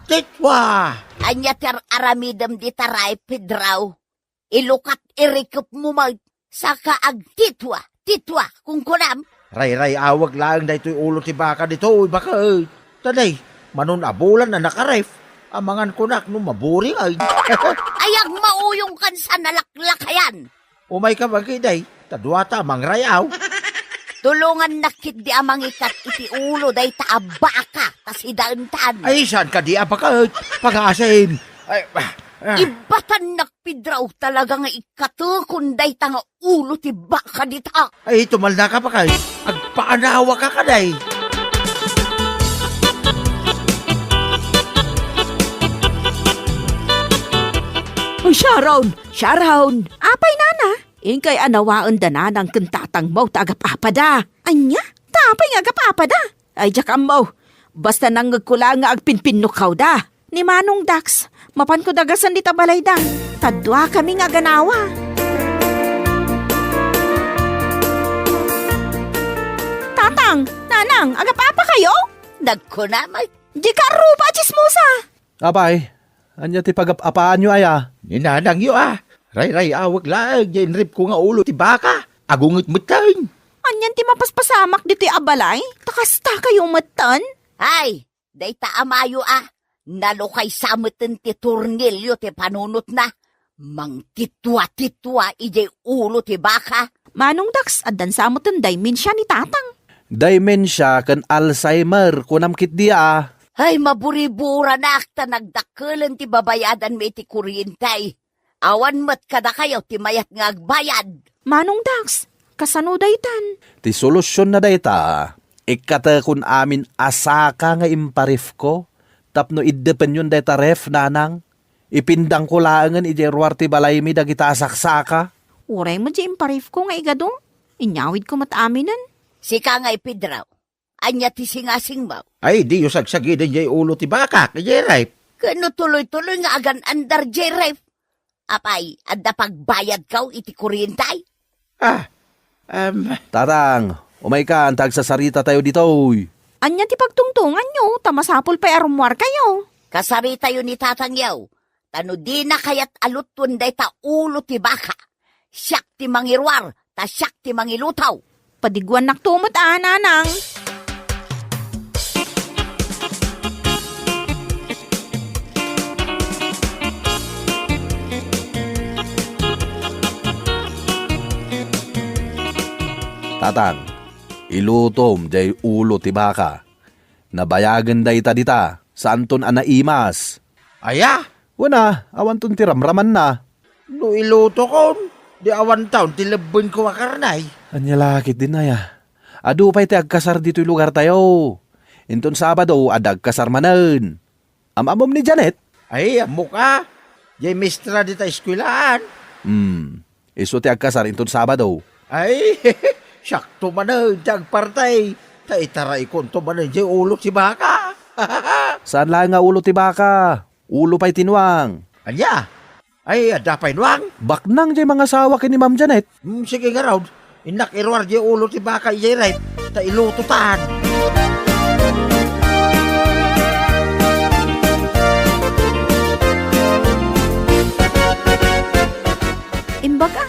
Titwa! Ania ti ar-aramidem dita ref, Pedro? Ilukat irikepmo met, saka agtitwa, titwa, kunkunam. Rayray-awek laeng daytoy ulo ti baka ditoy, baket. Ta dayta, mano a bulan a nakaref, amangan kunak no maburing ay. Ay, agmauyong kan sa nalaklakayan. Umayka, baket, day, ta duata a mangray-aw. Tulongannak ketdi a mangikat iti ulo dayta a baka, ta si Daentan. Ay, saan kadi a baket? Pagasim. Ay, ah, ah. Ibatannak Pedro, talaga nga ikkatekon dayta nga ulo ti baka dita. Ay, tumalnaka, baket. Agpaanawaka kadi. Uy, Sharon! Sharon! Apay, nana? Inkay anawaen da nanang ken tatangmo ta agap-apada. Ania? Ta apay nga agap-apada? Ay, diak ammo. Basta nangngegko laeng nga agpinpinnukawda. Ni Manong Dax, mapanko dagasen dita balayda. Kaduakami nga aganawa. Tatang, nanang, agap-apa kayo? Nagkunam, ay. Dika rupa a tsismosa. Apay, ania ti pagap-apaanyo aya? Ni nanangyo a. Rayray-awek laeng diay inrefko nga ulo ti baka. Agunget metten. Anian ti mapaspasamak ditoy a balay? Ta kasta kayo metten? Ay, dayta amayo a, nalukaysa metten ti tornilyo ti panunotna. Mangtitwa-titwa idiay ulo ti baka. Manong Dax, addan sa metten dementia ni tatang. Dementia ken Alzheimer, kunam ketdi a. Ay, maburiburanak ta nagdakkelen ti babayadanmi iti kuryente. Awan met kadakayo ti mayat nga agbayad. Manong Dax, kasano daytan? Ti solusionna dayta, ikkatekon amin a saka nga imparefko tapno iddepenyon dayta ref, nanang. Ipindangko laengen idiay ruar ti balaymi dagita a saksaka. Uray met diay imparefko nga igado, inyawidko met aminen. Sika ngay, Pedro. Ania ti singasingmo? Ay, diyo sagsagiden diay ulo ti baka, idiay ref. Ken no tuloy-tuloy nga agan-andar diay ref? Apay, adda pagbayadkaw iti kuryente? Ah, em. Tatang, umaykan ta agsasaritatayo ditoy. Ania ti pagtungtonganyo, ta masapul pay a rummuarkayo? Kasaritayo ni tatangyo, ta no dina kayat a lutuen dayta ulo ti baka, Siak ti mangiruar, ta siak ti mangiluto. Padiguannakto met a, nanang. Tatang, ilutom jay ulo ti baka. Nabayagen dayta dita, saanton a naimas. Aya? Wen a, awanton ti ramramanna. No ilutokon, di awanton ti lebbenko a karne. Ania la ketdin aya? Adu pay ti agkasar ditoy lugartayo. Inton Sabado, adda agkasar manen. Am-ammom ni Janet? Ay, ammok a. Jay mestra dita eskuelaan. Hmm. Isu ti agkasar inton Sabado. Ay, siakto manen ti agparti. Ta itaraykonto manen jay ulo ti baka. Saan laeng nga ulo ti baka. Ulo pay ti nuang. Ania? Ay, adda pay nuang? Baknang jay mangasawa ken ni Ma'am Janet. Hmm, sige ngarud. Innak iruar jay ulo ti baka idiay ref, ta ilutotan. Imbag a,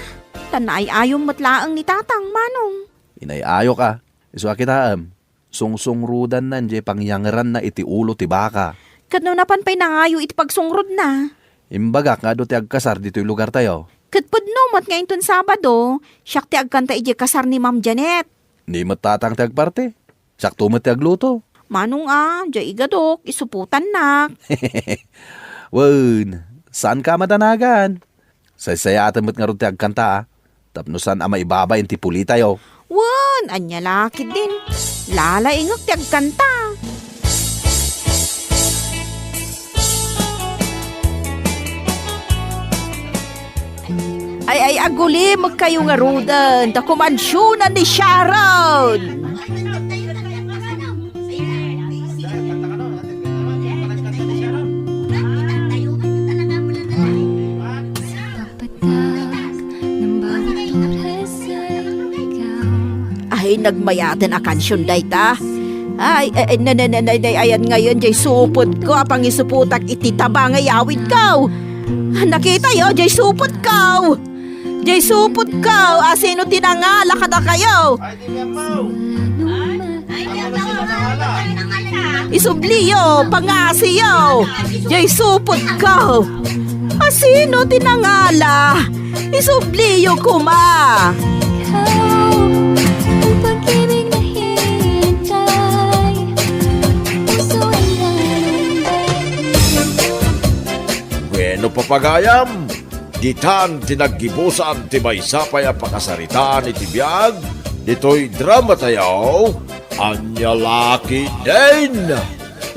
ta naay-ayom met laeng ni Tatang, Manong. Inay-ayok a. Isu a kitaem. Sungsungrodanna jay pangyangeranna iti ulo ti baka. Ket no napan pay nangayo iti pagsungrodna? Imbagak nga adu ti agkasar ditoy lugartayo. Ket pudno met nga inton Sabado, siak ti agkanta idiay kasar ni Ma'am Janet. Ni met Tatang ti agparti. Siakto met ti agluto. Manong a, jay igadok, isuputannak. Wen, saanka a madanagan. Saysayaaten met ngarud ti agkanta, a, tapno saan a maibabain ti pulitayo. Wen, ania la ketdin? Lalaingek ti agkanta. Ay, ay, agulimekkayo ngaruden, ta kumansionan ni Sharon. Ay, nagmayaten a kansion dayta. Ay, ay, ay, ne, ne, ne, ne, ne, ayan ngayon, jay supotko a pangisupotak iti taba nga iyawidko. Nakitayo, jay supotko. Jay supotko, asino ti nangala kadakayo? Isubliyo, pangasiyo. Jay supotko. Asino ti nangala? Isubliyo koma. Ikaw, ang pag-ibig na hintay. Puso ang lalambay. Bueno, papagayam, ditan ti naggibusan ti maysa pay a pakasaritaan iti biag ditoy drama tayo, Ania La Ketdin.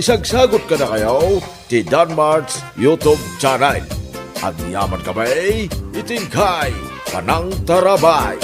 Isagsagut kadakayo ti Danmart's YouTube channel. Agyaman kami iti inkay panangtarabay.